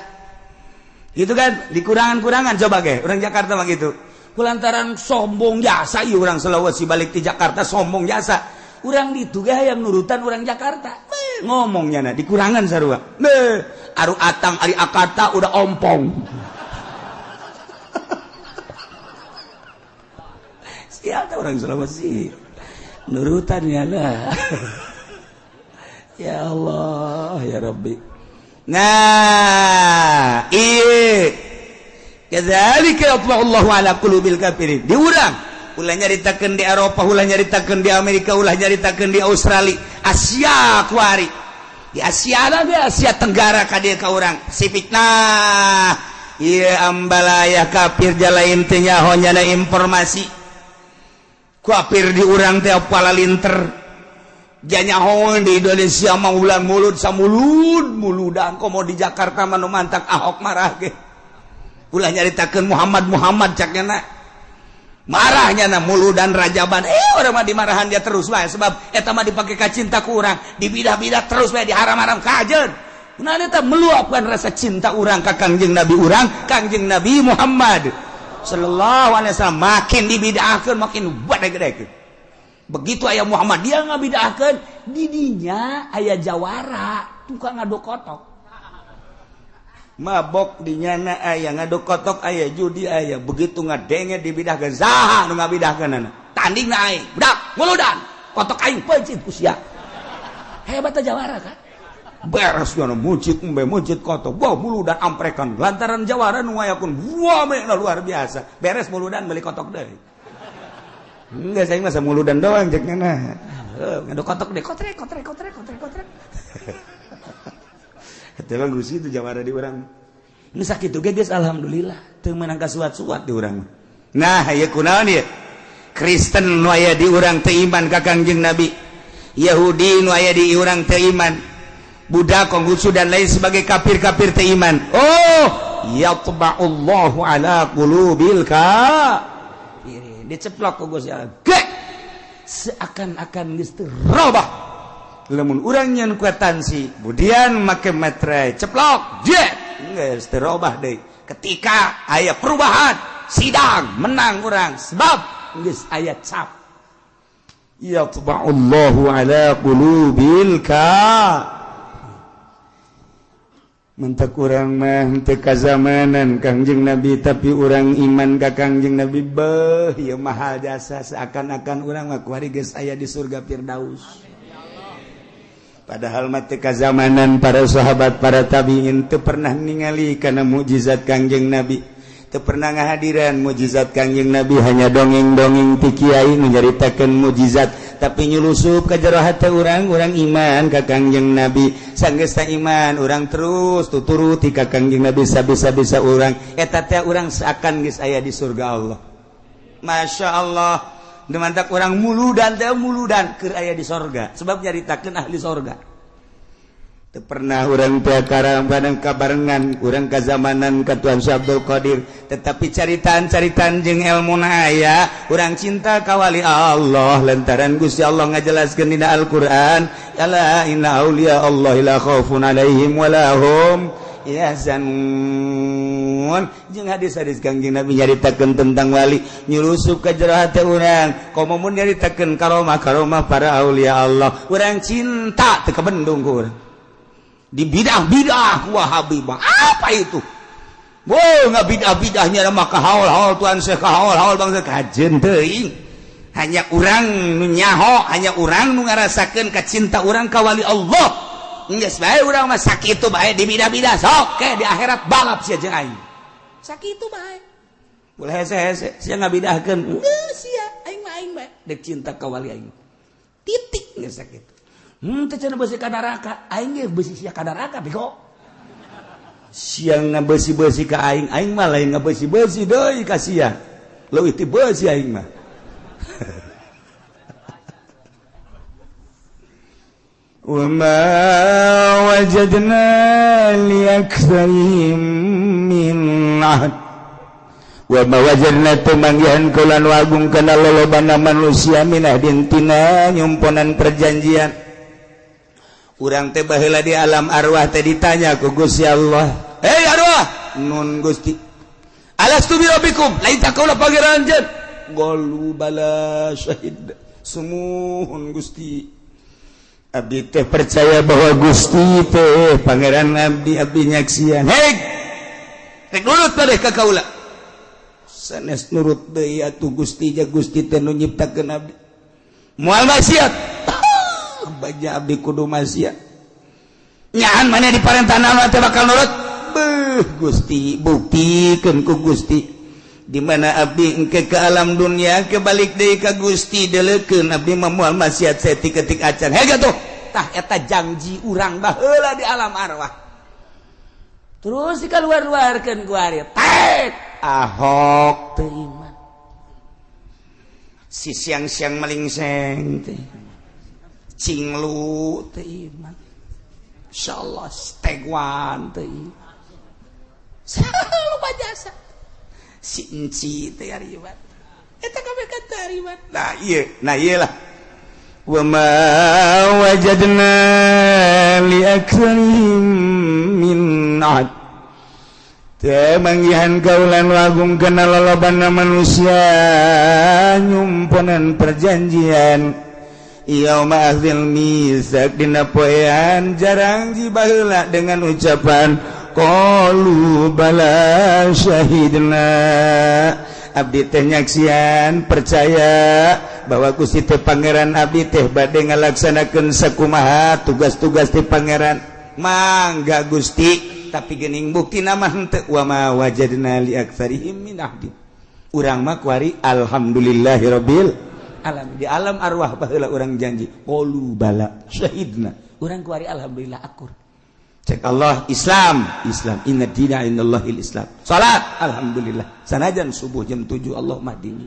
S2: Gitu kan, dikurangan-kurangan coba ge, orang Jakarta mah gitu. Kulantaran sombong jasa ieu orang Sulawesi balik di Jakarta sombong jasa. Urang ditu ge hayang nurutan orang Jakarta. Beh, ngomongnya nah dikurangan sarua. Beh, aru atang ari akata udah ompong. Siapa orang Sulawesi? Nurutan ya lah. Ya Allah, ya Rabbi. Nah, iya. Kadzalika yatba'ullahu ala qulubil kafirin. Diurang ulah nyaritakeun di Eropa, ulah nyaritakeun di Amerika, ulah nyaritakeun di Australia, Asia kuari. Di Asia lah, di Asia Tenggara ka dieu ka urang Pasifik. Nah, ieu ambalaya kafir jalain teh nyaho nyana informasi. Kafir di urang teh palalinter. Janyaho di Indonesia mah ulang mulut samulud muludan, komo di Jakarta mah nu mantak Ahok marah ge. Ulah nyaritakeun Muhammad Muhammad cak nya, marahnya na muludan rajaban. Eh, orang mah dimarahan dia terus wae, sebab eta mah dipake ka cinta ku urang, dibidah-bidah terus wae, diharam-haram kajeun. Nah, eta meluapkan rasa cinta urang ka Kangjeng Nabi urang, Kangjeng Nabi Muhammad sallallahu alaihi wasallam. Makin dibidahkeun makin gede-gede. Begitu aya Muhammad dia ngabidahkeun, didinya aya jawara tukang ngaduk kotok, mabok di nyana aya, ngaduk kotok aya, judi aya. Begitu ngadenge dibidahkeun, saha nu ngabidahkeun, tanding na aing budak muludan kotok aing peuncit ku sia. Hebat jawara kan, beres nyana muncit embe muncit kotok, wah, muludan amprekan lantaran jawara nu ngayakun wah luar biasa. Beres muludan beli kotok deui. Enggak, saya masa muludan doang cek nyana ngaduk kotok deh, kotrek kotrek kotrek kotrek kotrek. Itu bagus, itu jawara di urang. Ini sakit juga guys, alhamdulillah. Teu meunang kasuat-suat di urang. Nah, ieu kunaon ieu? Kristen nu aya di urang teu iman ka Kangjeng Nabi. Yahudi nu aya di urang teu iman. Buddha, Konghucu dan lain sebagai kafir-kafir teu iman. Oh, yatba'ullahu ala qulubil kafirin. Diceplok ku Gusti Allah. Seakan-akan geus teu robah. Lamun urang nyeun kuitansi kemudian make meterai, ceplok jet, geus teu robah deui. Ketika aya perubahan sidang menang urang, sebab geus aya cap yatba'ullahu ala qulubil ka. Mentak urang mah teu kazamanan Kangjeng Nabi, tapi urang iman ka Kangjeng Nabi. Beuh, ieu mahal jasa, seakan-akan urang mah kuari geus aya di surga Firdaus. Padahal mah teu kazamanan para sahabat, para tabiin, teu pernah ningali kana mukjizat Kangjeng Nabi, teu pernah ngahadiran mukjizat Kangjeng Nabi, hanya dongeng-dongeng ti kiai nyaritakeun mukjizat, tapi nyulusup ka jero hate urang, urang iman ka Kangjeng Nabi. Sanggeus iman, urang terus tuturuti ka Kangjeng Nabi sabisa-bisa urang. Eta teh urang seakan geus aya di surga Allah. Masya Allah. Mantak urang muludan teh muludan keur aya di sorga, sebab nyaritakeun ahli sorga. Teu pernah urang teh karambanan kabarengan urang kazamanan ka Tuan Syekh Abdul Qadir, tetapi caritaan-caritaan jeung ilmu aya, urang cinta ka wali Allah lantaran Gusti Allah ngajelaskeun dina Al-Qur'an, ala inna auliya Allah la khaufun alaihim wala hum yahzanun. Jeung hadis-hadis Kangjeng Nabi nyaritakeun tentang wali nyulusup ka jero hate urang. Komo mun nyaritakeun karomah-karomah para aulia Allah, urang cinta teu kabendung ku urang. Di bidah-bidah Wahabi apa itu? Wow, nggak bidah-bidahnya maka haul-haul Tuhan Syekh, haul-haul bangsa kajen teuing. Hanya urang nu nyaho, hanya urang nu ngarasakeun kacinta urang ka wali Allah. Geus bae urang mah sakitu bae di bidah-bidah sok ke di akhirat balap sia jeung aing. Sakitu bae. Boleh hese-hese sia ngabidahkeun. Geus sia aing mah aing bae dek cinta ka wali aing. Titik geus sakitu. Teh cenah beusi ka neraka, aing ge beusi sia ka neraka bego. Sia ngabeusi-beusi ka aing, aing mah lain ngabeusi-beusi deui ka sia. Leuwih ti beusi aing mah. Wa ma wajadna li aktsarihim min ahd. Wa ma wajadna tumanggihan kula nu agung kana lolobana manusia min ahdin tina nyumponan perjanjian. Urang teh baheula di alam arwah teh ditanya ku Gusti Allah, "Hei arwah, nun Gusti, alastu bi rabbikum, lain tak kaula pangeran anjeun?" Qalu bala syahid. Sumuhun Gusti. Abdi teh percaya bahwa Gusti teh pangeran abdi, abdi nyaksian. Hei, rek nurut teh ka kaula. Sanes nurut deui atuh Gusti, ja Gusti teh nu nyiptakeun abdi. Moal maksiat. Baja abdi kudu maksiat. Nyahan mana diparentah Allah teh bakal nurut. Beuh Gusti, buktikeun ku Gusti. Di mana abdi engke ke alam dunia kebalik deui ka Gusti deleukeun abdi mah moal maksiat saeutik-eutik acan. Hege tuh. Tah eta janji urang baheula di alam arwah. Terus dikaluar-luarkeun ku ari. Tek Ahok teu iman. Si siang-siang melingseng teh. Cinglu teu iman. Insyaallah stegwan teu iman. Lupa jasa. Si enci teh ari iman. Eta kabeh ka teu ari iman. Nah ieu, nah ieu lah. Wa ma wajadna li aktsarihim min ahd. Teu manggihan kaulan wagung kana lolobana manusia nyumponan perjanjian. Yauma akhil misak dina poean jarang jibaheula dengan ucapan qalu bala syahidna. Abdi teh nyaksian percaya bahwa Gusti teh pangeran abdi teh bade ngalaksanakeun sakumaha tugas-tugas ti pangeran. Mangga Gusti, tapi geuning bukti nama henteu. Wa ma wajadna li aktsarihim min ahdi. Urang mah kuari alhamdulillahirabbil alam. Di alam arwah baheula urang janji qalu bala syahidna. Urang kuari alhamdulillah akur. Cek Allah Islam, Islam inna dina indallahil Islam. Salat alhamdulillah. Sanajan subuh jam 7 Allah mah dini.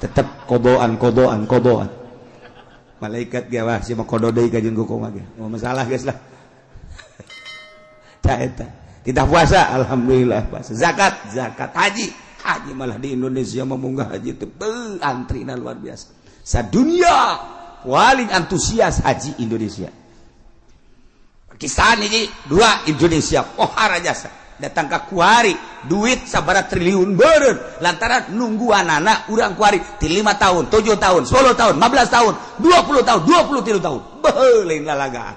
S2: Tetep kodoan kodoan kodoan. Malaikat ge wah si mah kodo deui ka jeung kumaha ge. Oh masalah geus lah. Tah eta. Tidak puasa alhamdulillah puasa. Zakat, zakat, haji. Haji malah di Indonesia memunggah haji teh antrina luar biasa. Sadunia paling antusias haji Indonesia. Pakistan ini dua Indonesia pohara jasa datang ke kuari duit sabara triliun beureun lantaran nungguan anak urang kuari ti 5 tahun, 7 tahun, 10 tahun, 15 tahun, 20 tahun, 23 tahun. Beuh lain lalagaan.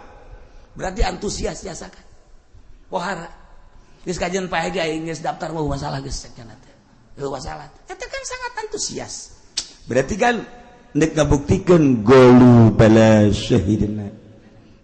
S2: Berarti antusias jasa kan.
S3: Pohara. Geus kajian paeh ge aing geus daftar mau masalah geus cenah teh. Heuh masalah. Eta kan sangat antusias.
S1: Berarti kan nek ngabuktikeun golu bala syahidna.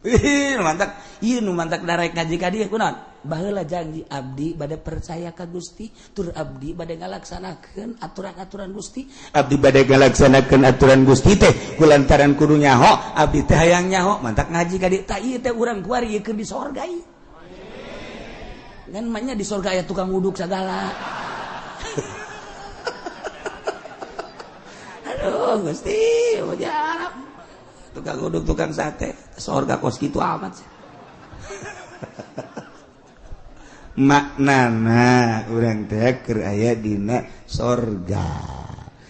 S3: Ih, mantak. Ieu nu mantak darek ngaji ka dieu kunaon? Baheula janji abdi bade percaya ka Gusti, tur abdi bade ngalaksanakeun aturan-aturan Gusti.
S1: Abdi bade ngalaksanakeun aturan Gusti teh kulantaran kudu nyaho, abdi teh hayang nyaho, mantak ngaji ka dieu. Tah ieu teh urang kuari ieu keur di sorga ieu. Ngan mah di sorga aya tukang uduk sagala. Aduh Gusti, mujarab. Tukang uduk, tukang sate, sorga kos kitu amat sih. Maknana urang teh keur aya dina sorga.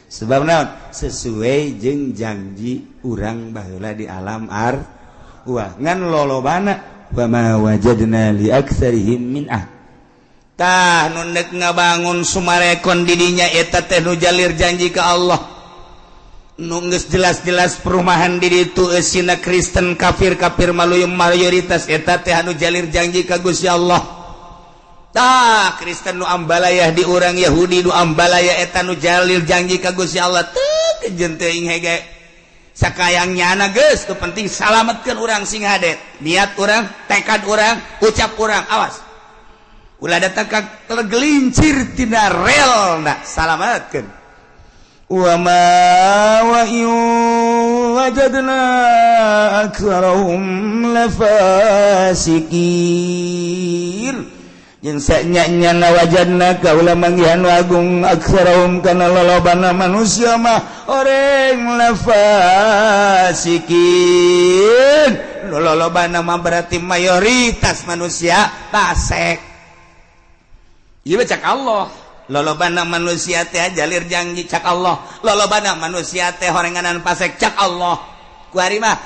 S1: Sebab naon? Sesuai jeung janji urang baheula di alam arwah. Ngan lolobana wa ma wajadna li aktsarihim min ah. Tah nu neuk ngabangun Sumarekon di dinya eta teh nu jalir janji ka Allah. Nu geus jelas-jelas perumahan di ditu eusina Kristen kafir-kafir maluyum mayoritas eta teh anu jalir janji ka Gusti Allah. Tah Kristen nu ambalayah di urang Yahudi nu ambalaya eta nu jalil janji ka Gusti Allah teu kejeun teuing hege. Sakayang nyana geus nu penting salametkeun urang sing hade. Niat urang, tekad urang, ucap urang, awas. Ulah datang ka tergelincir tina relna, salametkeun.
S2: Wa ma wa wajadna aktsarahum lafasikin.
S1: Jeung sanya-nyana wajadna kaula manggihan agung aktsarahum kana lolobana manusia mah oreng lafasikin. Lolobana mah berarti mayoritas manusia fasik. Ieu cak Allah. Lolobana manusia teh jalir janji cak Allah. Lolobana manusia teh horenganan fasik cak Allah. Kuari mah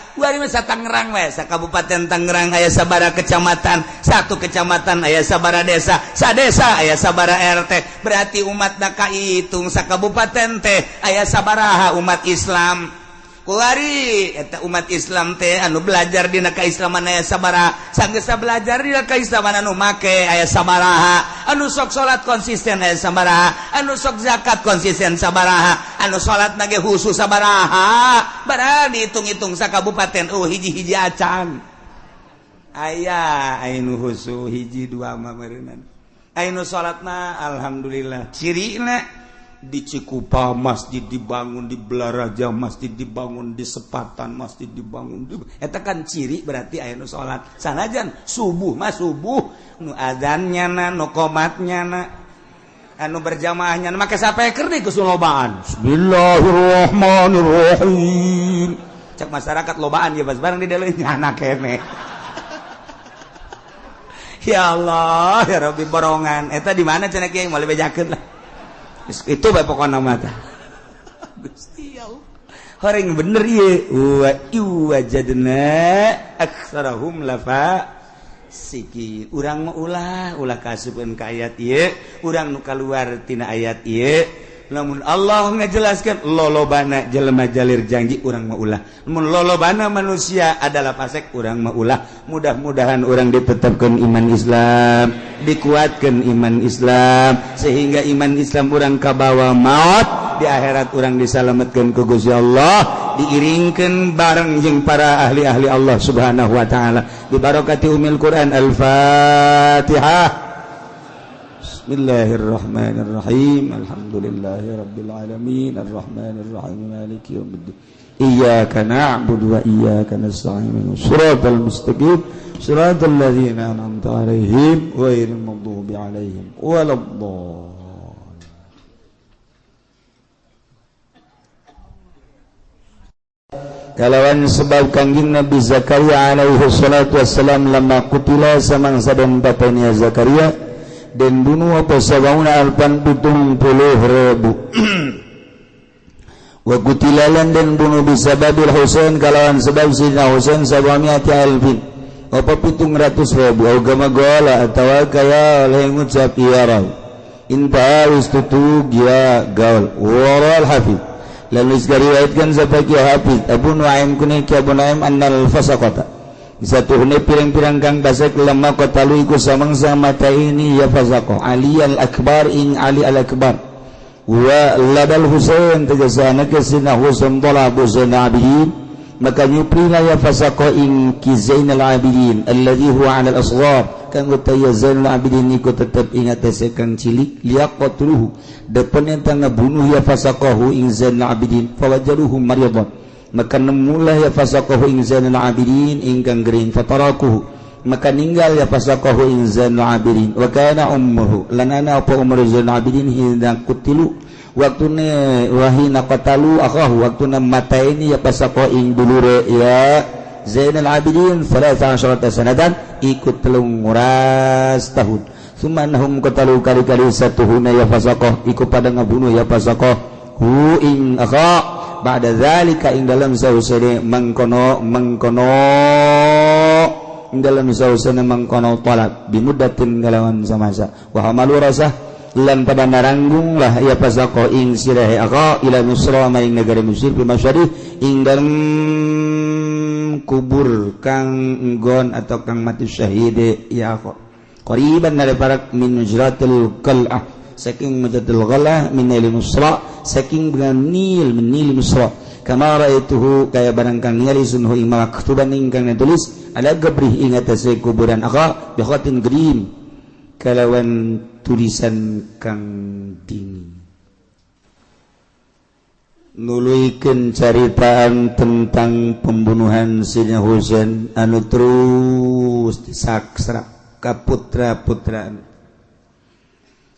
S1: sa Tangerang we, sa Kabupaten Tangerang aya sabara kecamatan, satu kecamatan aya sabara desa, sa desa aya sabara RT. Berarti umatna kahitung sa kabupaten teh aya sabaraha umat Islam. Kuari eta umat Islam teh anu belajar dina kaislaman aya sabaraha, sanggeus belajar dina kaislaman anu make aya sabaraha, anu sok salat konsisten aya sabaraha, anu sok zakat konsisten sabaraha, anu salat nage khusus sabaraha. Barang dihitung-hitung sa kabupaten oh hiji-hiji acan. Aya anu khusus hiji dua mah meureunana. Anu salatna alhamdulillah cirina di Cikupa masjid dibangun, di Belaraja masjid dibangun, di Sepatan masjid dibangun. Eta kan ciri berarti aya nu salat. Sanajan subuh mah subuh nu adzannya na, nu qomatnya na, anu berjamaahnya na, make sapeker deui geus lobaan.
S2: Bismillahirrahmanirrahim.
S1: Cek masyarakat lobaan ya bas barang di dalam nyana kene. Ya Allah, ya Rabbi borongan. Eta di mana cenah kiai moal bejakeun lah. Itu bae pokona mah tah. Gusti Allah. Horeng bener ieu. Wa wajadna aktsarahum lafa siki. Urang mah ulah kaasupeun ka ayat ieu, urang nu kaluar tina ayat ieu. Lamun Allah ngajelaskeun lolobana jelema jalir janji urang mah ulah. Lamun lolobana manusia adalah fasik urang mah ulah. Mudah-mudahan urang ditetapkeun iman Islam, dikuatkan iman Islam sehingga iman Islam urang kabawa maut di akhirat urang disalametkeun ku Gusti Allah, diiringkeun bareng jeung para ahli-ahli Allah Subhanahu wa taala. Bi barakati umil Quran. Al-Fatihah. Bismillahirrahmanirrahim. Alhamdulillahirabbil alamin arrahmanirrahim maliki yaumiddin. Iyyaka na'budu wa iyyaka nasta'in. Shiratal mustaqim. Shiratal ladzina an'amta 'alaihim ghairil maghdubi 'alaihim waladdallin. Kalawan sebab Kangjeng Nabi Zakaria alaihi salatu wassalam lama kutila samangsa dan bapaknya Zakaria dan bunuh apa sabauna alpan 70,000 wa kutilalan dan bunuh bisababil Husain kalawan sebab Sidna Husain sabamiati alfin apa 700,000 agama gola atawa kaya oleh ngucap ya raw inta wis tutug ya gaul waral hafiz lalu riwayatkan sapa ki hafiz Abu Nuaim kunik Abu Nuaim annal fasaqata
S2: Satuhune pirang-pirang kang fasik lamma qatalu iku samangsa mata ini ya fasaqah Ali al-Akbar ing Ali al-Akbar wa ladal Husain tegasana ke Sina Husain talabu Zainal Abidin maka nyuprina ya fasaqah ing Ki Zainal Abidin alladhi huwa 'ala al-asghar kang utaya Zainal Abidin iku tetep ing atase kang cilik liyaqtuluhu depen eta ngabunuh ya fasaqahu ing Zainal Abidin fawajaruhu maryadan maka nemulah ya fasaqahu ing Zainal Abidin ingkang gering fatarakuhu maka ninggal ya fasaqahu ing Zainal Abidin wa kana ummuhu lanana apa umur Zainal Abidin hina kutilu waktune wahina qatalu akahu waktuna mataini ya fasaqahu ing dulure ya Zainal Abidin 13 sanatan ikut 13 tahun sumannahum qatalu kali-kali satuhuna ya fasaqah iku pada ngabunuh ya fasaqah hu ing akha ba'da zalika ing dalam sausene mangkono mangkono ing dalam sausene mangkono talab bimuddatin kalawan samasa wa hamalu rasah lan pada naranggung lah ya fasaqah ing sirahe akha ila Misra maring negara Mesir bi masyarih ing dalem kubur kang nggon atau kang mati syahid ya akha qariban dari parak min mujratil qal'ah saking mujratil ghalah min nil Misra saking dengan nil min nil Misra kama raituhu kaya barang kang ningali sunhu ing maktuban ingkang ditulis ala gabrih ing atase kuburan akha bi khatin green kalawan tulisan kang dingin nuluikeun caritaan tentang pembunuhan Sayyidina Husain anu terus disaksra ka putra-putraan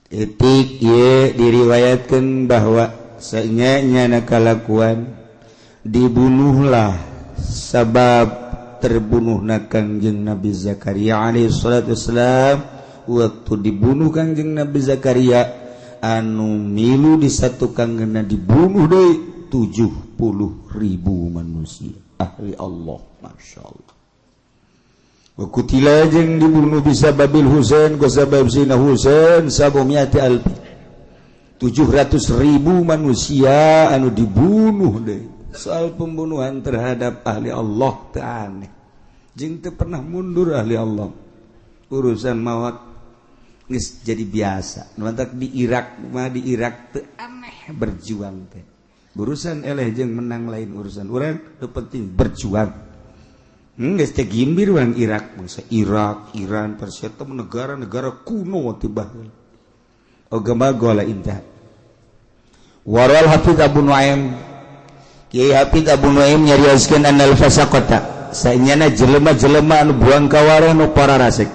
S2: etik ye diriwayatkan bahwa sanyanya kalakuan dibunuhlah sabab terbunuhna Kangjeng Nabi Zakaria alaihi salatu wassalam. Waktu dibunuh Kangjeng Nabi Zakaria anu milu disatukan kena dibunuh deui 70.000 manusia ahli Allah, Masya Allah. Wa kutila jeung dibunuh bisa babil Husain ku sabab Sina Husain sabumiati alfi 700.000 manusia anu dibunuh deui. Soal pembunuhan terhadap ahli Allah teu aneh, jeung teu pernah mundur ahli Allah. Urusan maut geus jadi biasa. Nu mantak di Irak mah, di Irak teu aneh berjuang teh. Urusan eleh jeung menang lain urusan urang, nu penting berjuang. Geus teh gimbir urang Irak, bangsa Irak, Iran, Persia teh negara-negara kuno teh baheula. Agama gola intah. Waral Hafiz Abu Nuaim, Kiai Hafiz Abu Nuaim nyarioskeun annal fasaqata sanyana jelema-jelema anu buang kawareh nu para rasik.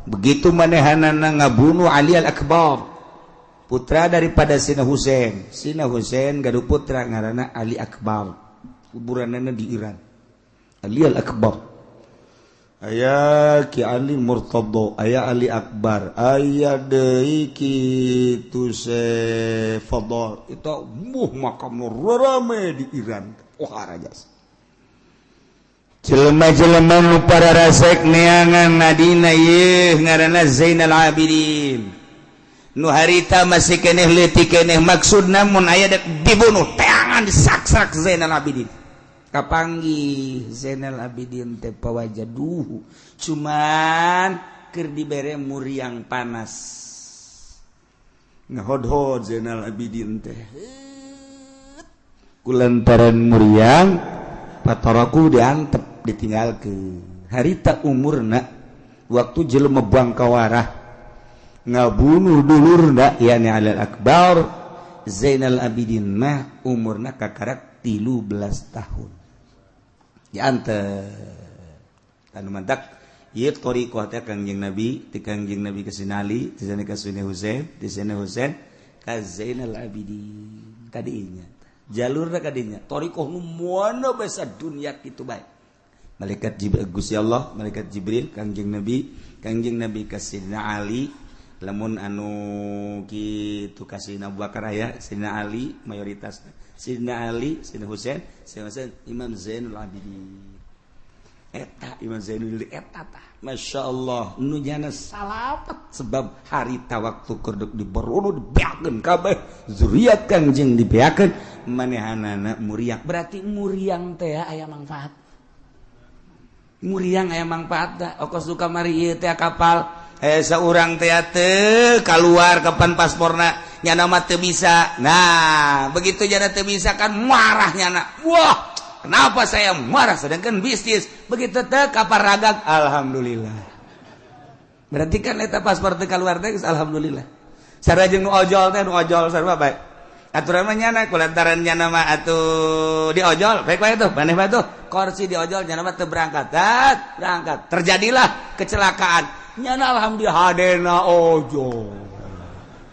S2: Begitu manehanana ngabunuh Ali al-Akbar, putra daripada Sina Husain. Sina Husain gaduh putra ngaranna Ali Akbar. Kuburanana di Iran. Ali al-Akbar. Aya Ki Ali Murtadha, aya Ali Akbar, aya deui kitu se Fadl. Itu muh makam rame di Iran. Wah rajas. Jelema-jelema nu para rasek neangan nadina yeuh ngaranna Zainal Abidin. Nu harita masih keneh leutik keneh maksudna mun aya dek dibunuh teangan disaksak Zainal Abidin. Kapanggih Zainal Abidin teh pawajaduhu cuman keur dibere muriang panas. Ngahodhod Zainal Abidin teh. Kulantaran muriang pataraku diantep ditinggalkeun. Harita umurna waktu jelema bangkawarah ngabunuh dulurna yani Alal Akbar Zainal Abidin mah umurna kakarak 13 tahun. Diantep anu mantak ieu thariqah teh Kangjeng Nabi, ti Kangjeng Nabi ka Sina Ali, ti sana ka Sina Husain, ti Sina Husain ka Zainal Abidin. Kadinya jalurna kadinya thariqah nu moana basa dunya kitu bae. Malaikat Jibril Gusti Allah, malaikat Jibril Kangjeng Nabi ka Sidina Ali, lamun anu kitu ka Sidina Abu Bakar aya, Sidina Ali mayoritas, Sidina Ali, Sidina Husain, Sidina Husain Imam Zainul Abidin. Eta Imam Zainul eta tah Masya Allah nu nyana salamet sebab harita waktu keur diberunuh dibeakeun kabeh zuriat Kangjeng dibeakeun manehanana muriang, berarti muriang teh aya manfaat.
S1: Muriang aya mangfaatna okos du kamari ieu teh kapal seorang teh teu keluar kapan pasporna nyana mah teu bisa. Nah, begitu nyana teu bisa kan marah nyana. Wah, kenapa saya marah sedangkan bisnis begitu teh kapal ragag alhamdulillah. Berarti kan eta paspor teu keluar teh alhamdulillah. Sarua jeung nu ojol teh nu ojol sarua bae. Aturan mah nyana kulantaran nyana mah atuh di ojol baik bae tuh maneh bae tuh kursi di ojol nyana mah teu berangkat. Dat, berangkat. Terjadilah kecelakaan. Nyana alhamdulillah hadena ojol.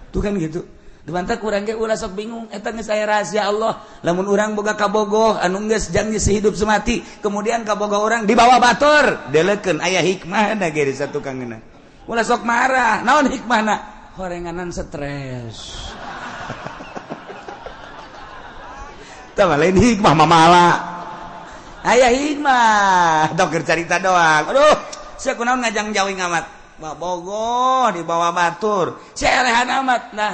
S1: Tuh kan gitu. Dimantah kurang ge ulah sok bingung eta geus aya rahasia Allah. Lamun urang boga kabogoh anu geus janji sehidup semati, kemudian kabogoh urang dibawa batur, delekeun aya hikmahna ge di satukangeuna. Ulah sok marah, naon hikmahna? Horenganan stres. Tah lain hikmah mamala. Aya hikmah, dokter carita doang. Aduh, sia kunaon ngajang jauh amat. Bogoh dibawa batur, sia elehan amat. Nah,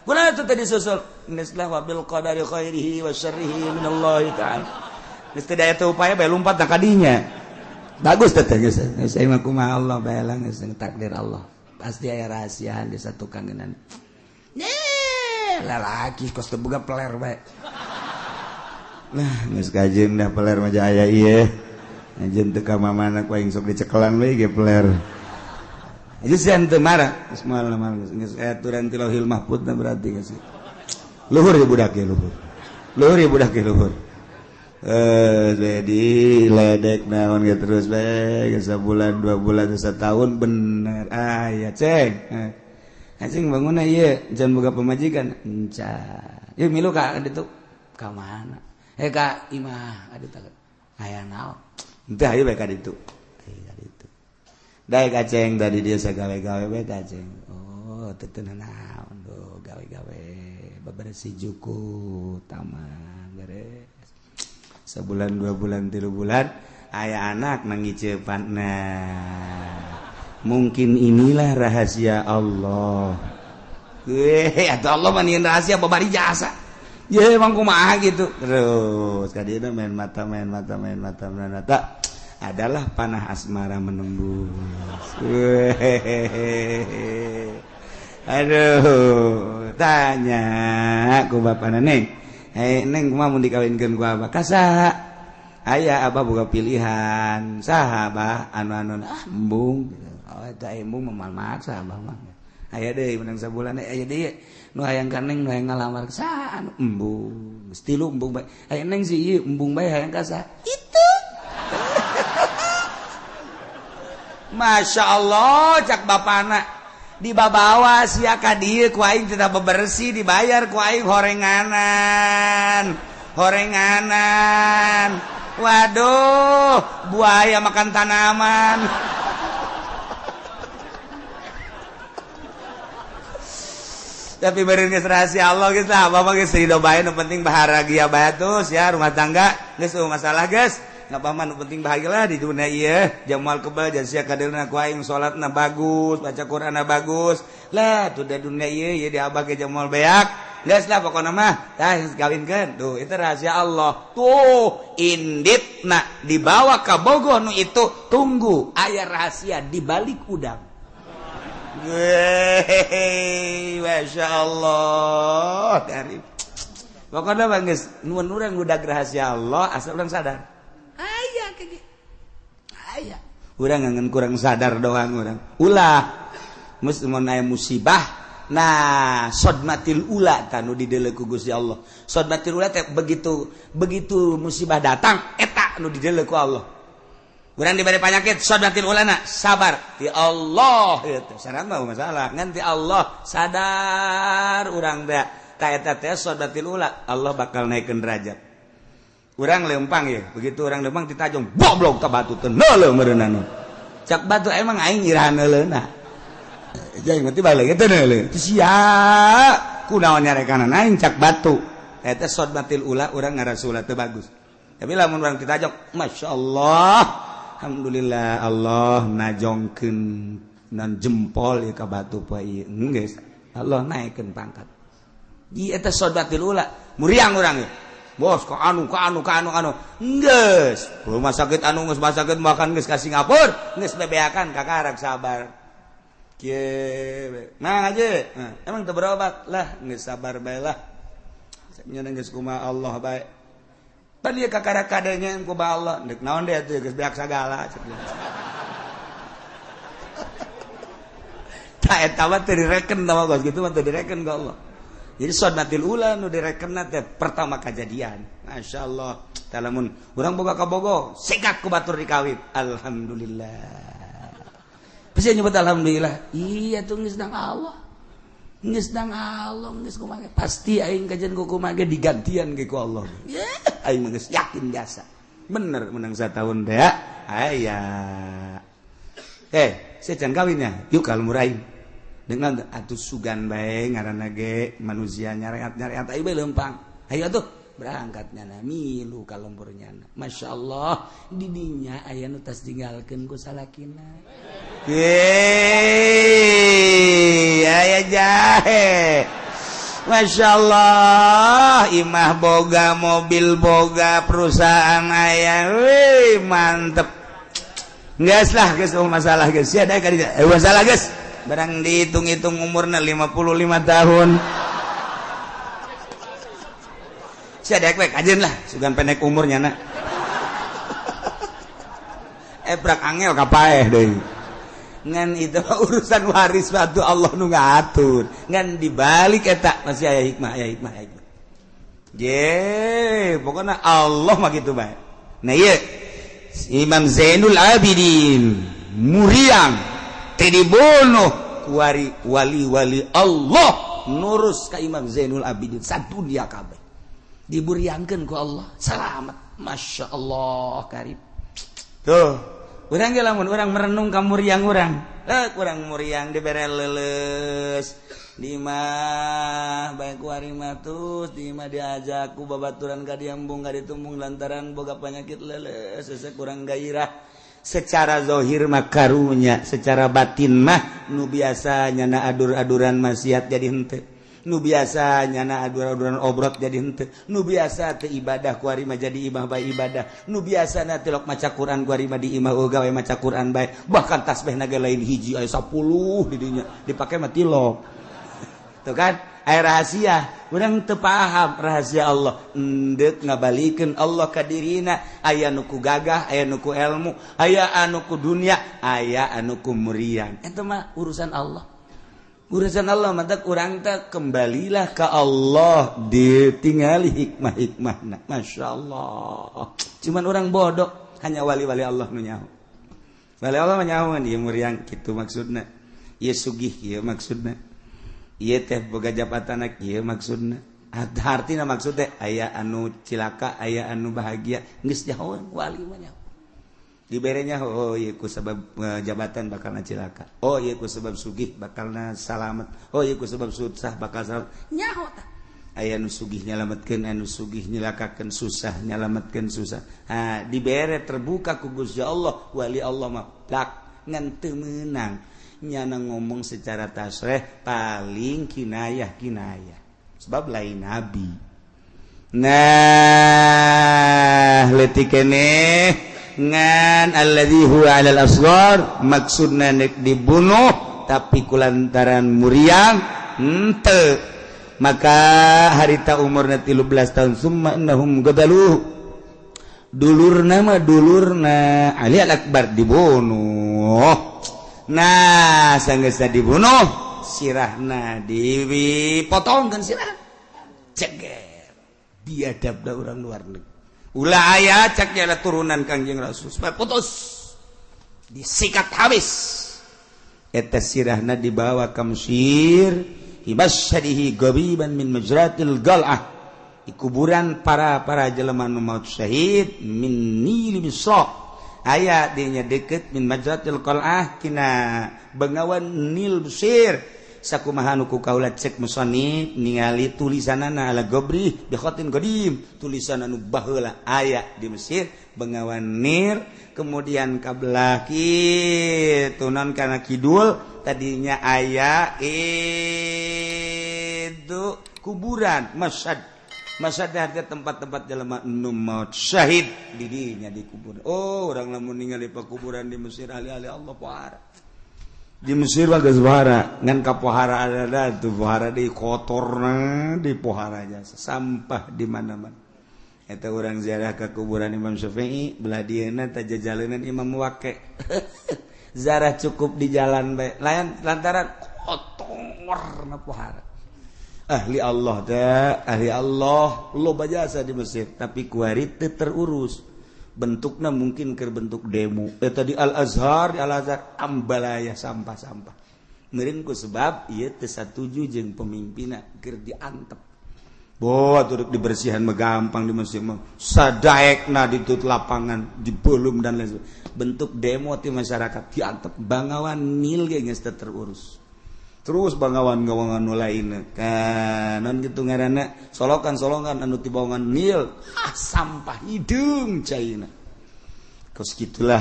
S1: kunaon itu tadi susul? Geus lah wabil qadari khairihi wa syarrihi minallahi ta'ala. Geus teu daya teu upaya bae lumpat ka dinya. Bagus teh geus. Geus mah kumaha Allah bae lah geus takdir Allah. Pasti aya rahasiaan di satu kangenan. Nih, lalaki kos teu boga peler bae. Nah, geus kajeun dah peler mah aya ieu. Anjeun teu ka mamana ku aing sok dicekelan we ge peler. Aja sih teu marah, geus moal mah geus aturan ti Lauhil Mahfudz na berarti geus. Luhur ya budak ge luhur. Luhur ya budak ge luhur. Jadi ledek naon ge terus bae geus sabulan, 2 bulan, setahun bener. Ah ya ceng. Anjing bangunna ieu jangan boga pamajikan. Encan. Ieu milu ka ditu ka mana? Ka imah aduh tak aya naon teu hayu bae ka ditu. Ka ditu. Daek aceng tadi dia sagawe-gawe bae ka aceng. Oh, teu teu naon do gawe-gawe bebersih juku taman beres. Sebulan, 2 bulan, 3 bulan aya anak nangiceupan. Nah, mungkin inilah rahasia Allah. Weh, atuh Allah mah nieun rahasia babari jasa. Ya emang kumaha gitu. Terus kadieu main mata main mata main mata main mata adalah panah asmara menembus. Aduh, tanya ku bapana neng. Hei neng kumaha mun dikawinkeun ku abah? Ka saha? Aya abah boga pilihan. Saha abah? Anu-anu ah embung. Oh eta embung mah maksa abah mah. Aya deui menang sabulan aya deui nu hayang ka neng nu hayang ngalamar saha anu embung. Geus tilu embung bae. Aya neng si ieu embung bae hayang ka saha? Itu. Masya Allah cak bapana dibabawa sia ka dieu ku aing teu bebersih dibayar ku aing horenganan. Horenganan. Waduh, buaya makan tanaman. Tapi beureun geus rahasia Allah geus lah, bapak geus ridho bae nu penting bahagia bae terus ya rumah tangga geus eueuh masalah geus. Ngapa mah nu penting bahagia lah di dunia ieu, jamal kebal jan sia kadeulna ku aing salatna bagus, baca Qur'anna bagus. Lah tuh da dunia ieu ieu di abah ge jamal beak. Geus lah pokona mah tah geus kawinkeun. Tuh itu rahasia Allah. Tuh inditna dibawa ka bogoh nu itu tunggu aya rahasia di balik udang. Wey, Masya Allah karib. Pokoknya bang geus nuhun urang udah rahasia Allah asal urang sadar. Aya kayak gitu. Aya. Urang ngan kurang sadar doang urang. Ulah geus mun aya musibah, nah sodmatil ula tanu dideuleu ku Gusti Allah. Sodmatil ula teh begitu begitu musibah datang eta nu dideuleu ku Allah. Urang diberi penyakit sodmatil ulana sabar ti Allah itu saran mah masalah ngan ti Allah sadar urang teh ta eta teh sodmatil ula Allah bakal naikeun derajat. Urang lempang ya begitu urang lempang ditajong goblok ka batu teh neuleuh meureunana. Cak batu emang aing iraha neuleuna. Jeung mati balik teh neuleuh. Sia kunaon nyarekanana aing cak batu. Eta sodmatil ula urang ngarasula teu bagus. Tapi lamun urang ditajong masyaallah alhamdulillah Allah najongkeun nan jempol ieu ka batu poe ieu geus Allah naikeun pangkat. Di eta sodmatil ula muriang urang ieu. Bos ka anu ka anu ka anu anu. Geus, rumah sakit anu geus rumah sakit makan geus ka Singapura, geus bebeakan kakarak sabar. Kieu. Nah aja, emang teu berobat lah, geus sabar bae lah. Nya geus kumaha Allah bae. Pan ieu kakarak kadenya kumaha Allah, deuk naon deui atuh geus beak sagala cek. Tah eta mah teu direken tah mah geus kitu mah teu direken ka Allah. Jadi sodmatil ula nu direkenna teh pertama kajadian. Masyaallah. Tah lamun urang boga ka Bogo, sikat ku batur dikawit. Alhamdulillah. Pasti nyebut alhamdulillah. Iya tuh geus dang Allah. Geus dang Allah geus kumaha. Pasti aing kajian ku kumaha ge digantian ge ku Allah. Aing mah geus yakin biasa. Bener menang satahun teh. Aya. Saya can kawinnya. Yuk kalau murahin. Dengan atuh sugan bae ngaranna ge manusia nyareat-nyareat ayo bae leumpang. Hayu atuh berangkat nyana milu ka lembur nyana. Masyaallah didinya aya nu tas tinggalkeun ku salakina. Yeay, aya jahe. Masyaallah imah boga, mobil boga, perusahaan aya. Wih, mantep. Geus lah geus masalah geus. Sia da ka dieu. Masalah geus. Barang dihitung-hitung umurna 55 tahun. Sia daek we kajeun lah, sugan pendek umurnya na. Prak angel kapaeh deui. Ngan itu urusan waris batu Allah nu ngatur. Ngan dibalik eta masih aya hikmah, aya hikmah, aya hikmah. Ye, pokokna Allah mah kitu bae. Nah ieu Imam Zainul Abidin muriang dibunuh kuari wali-wali Allah nurus ka Imam Zainul Abidin sadunia kabeh diburiangkeun ku Allah selamat. Masya Allah karib tuh urang ge lamun urang merenung ka muriang urang kurang muriang dibere leuleus di imah bae ku ari mah tus di imah diajak ku babaturan ka diambung ka ditumbung lantaran boga penyakit leuleus hese kurang gairah. Secara zahir mah karunya, secara batin mah nu biasa nyana adur-aduran maksiat jadi henteu, nu biasa nyana adur-aduran obrot jadi henteu, nu biasa teu ibadah ku ari mah jadi imah bae ibadah, nu biasa na tilok maca Quran ku ari mah di imah gawe maca Quran bae, bahkan tasbihna ge lain hiji aya 10 di dinya dipake mah tilok. Tuh kan aya rahasia, urang teu paham rahasia Allah. Endek ngabalikeun Allah ka dirina, aya nu ku gagah, aya nu ku ilmu, aya anu ku dunia, aya anu ku muriang. Eta mah urusan Allah. Urusan Allah mantap urang teh kembalilah ke Allah ditingali hikmah-hikmahna. Masyaallah. Cuman orang bodoh, hanya wali-wali Allah nu nyaho. Wali Allah mah nyaho ieu muriang kitu maksudna. Ieu sugih ieu maksudna. Ieu teh boga jabatan ieu maksudna. Hartina maksud teh aya anu cilaka, aya anu bahagia, geus nyahoan wali mah nyaho. Diberenya oh ieu ku sebab jabatan bakalna cilaka. Oh ieu ku sebab sugih bakalna salamet. Oh ieu ku sebab susah bakal salamet. Nyaho tah. Aya anu sugih nyalametkeun, anu sugih nyilakakeun, susah nyalametkeun susah. Ha dibere terbuka ku Gusti Allah, wali Allah mah plak ngan teu meunang. Nyana ngomong secara tasreh paling kinayah-kinayah sebab lain nabi. Nah leutik keneh ngan alladzi huwa 'alal asghar maksudna nek dibunuh tapi kulantaran muriang henteu maka harita umurna 13 tahun summa innahum gadaluh dulurna mah dulurna Ali al-Akbar dibunuh. Nah sanggeusna dibunuh sirahna dipotongkeun sirah ceger diadabna urang luar negeri ulah aya cek nyala turunan Kangjeng Rasul supaya putus disikat habis eta sirahna dibawa ka Mesir ibasyadihi gabiban min majratil gal'ah di kuburan para jelema nu maut syahid min nil Misra aya dinya deket min majratil qal'ah kina bengawan Nil Mesir sakumaha nu ku kaula cek musannif ningali tulisanana ala gabri bi khatin qadim tulisan anu baheula aya di Mesir bengawan Nil kemudian ka belah kitu non kana kidul tadinya aya itu kuburan masyad Masyhad teh artinya tempat-tempat jelema nu maut syahid di dinya dikubur. Oh, urang lamun ningali pakuburan di Mesir, ahli-ahli Allah pohara. Di Mesir mah geus pohara, ngan kapohara ada tuh pohara di kotorna, di pohara jasa sampah di mana-mana. Eta urang ziarah ke kuburan Imam Syafi'i, belah dieuna teh jajalenan Imam Waqi. Ziarah cukup di jalan bae, layan lantaran kotor na pohara. Ahli Allah teh, ahli Allah loba jasa di Mesir, tapi kuari teu terurus. Bentuknya mungkin ke bentuk demo. Tadi Al Azhar, di Al Azhar ambalaya sampah-sampah. Meureun ku sebab ieu teu satuju jeung pemimpinna keur diantep. Boh atuh dibersihan mah gampang di Mesir mah. Sadaekna di tut lapangan, di belum dan lain sebagainya. Bentuk demo ti masyarakat diantep, Bangawan Nil ge geus teu terurus. Terus bangawan-gawangan nu lain kan non gitu ngaranna solokan-solokan anu ti bawangan Nil, ah, sampah hideung caina. Kos gitulah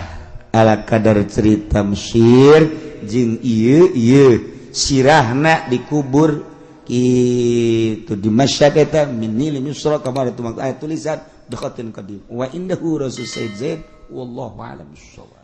S1: ala kadar cerita Mesir jeung ieu ieu sirahna dikubur itu di Masyhad eta min Nil Misra kamar tu ayat tulisan bi khatin qadim wa indahu rasul Sayyid Zaid, wallahu a'lam bissawab.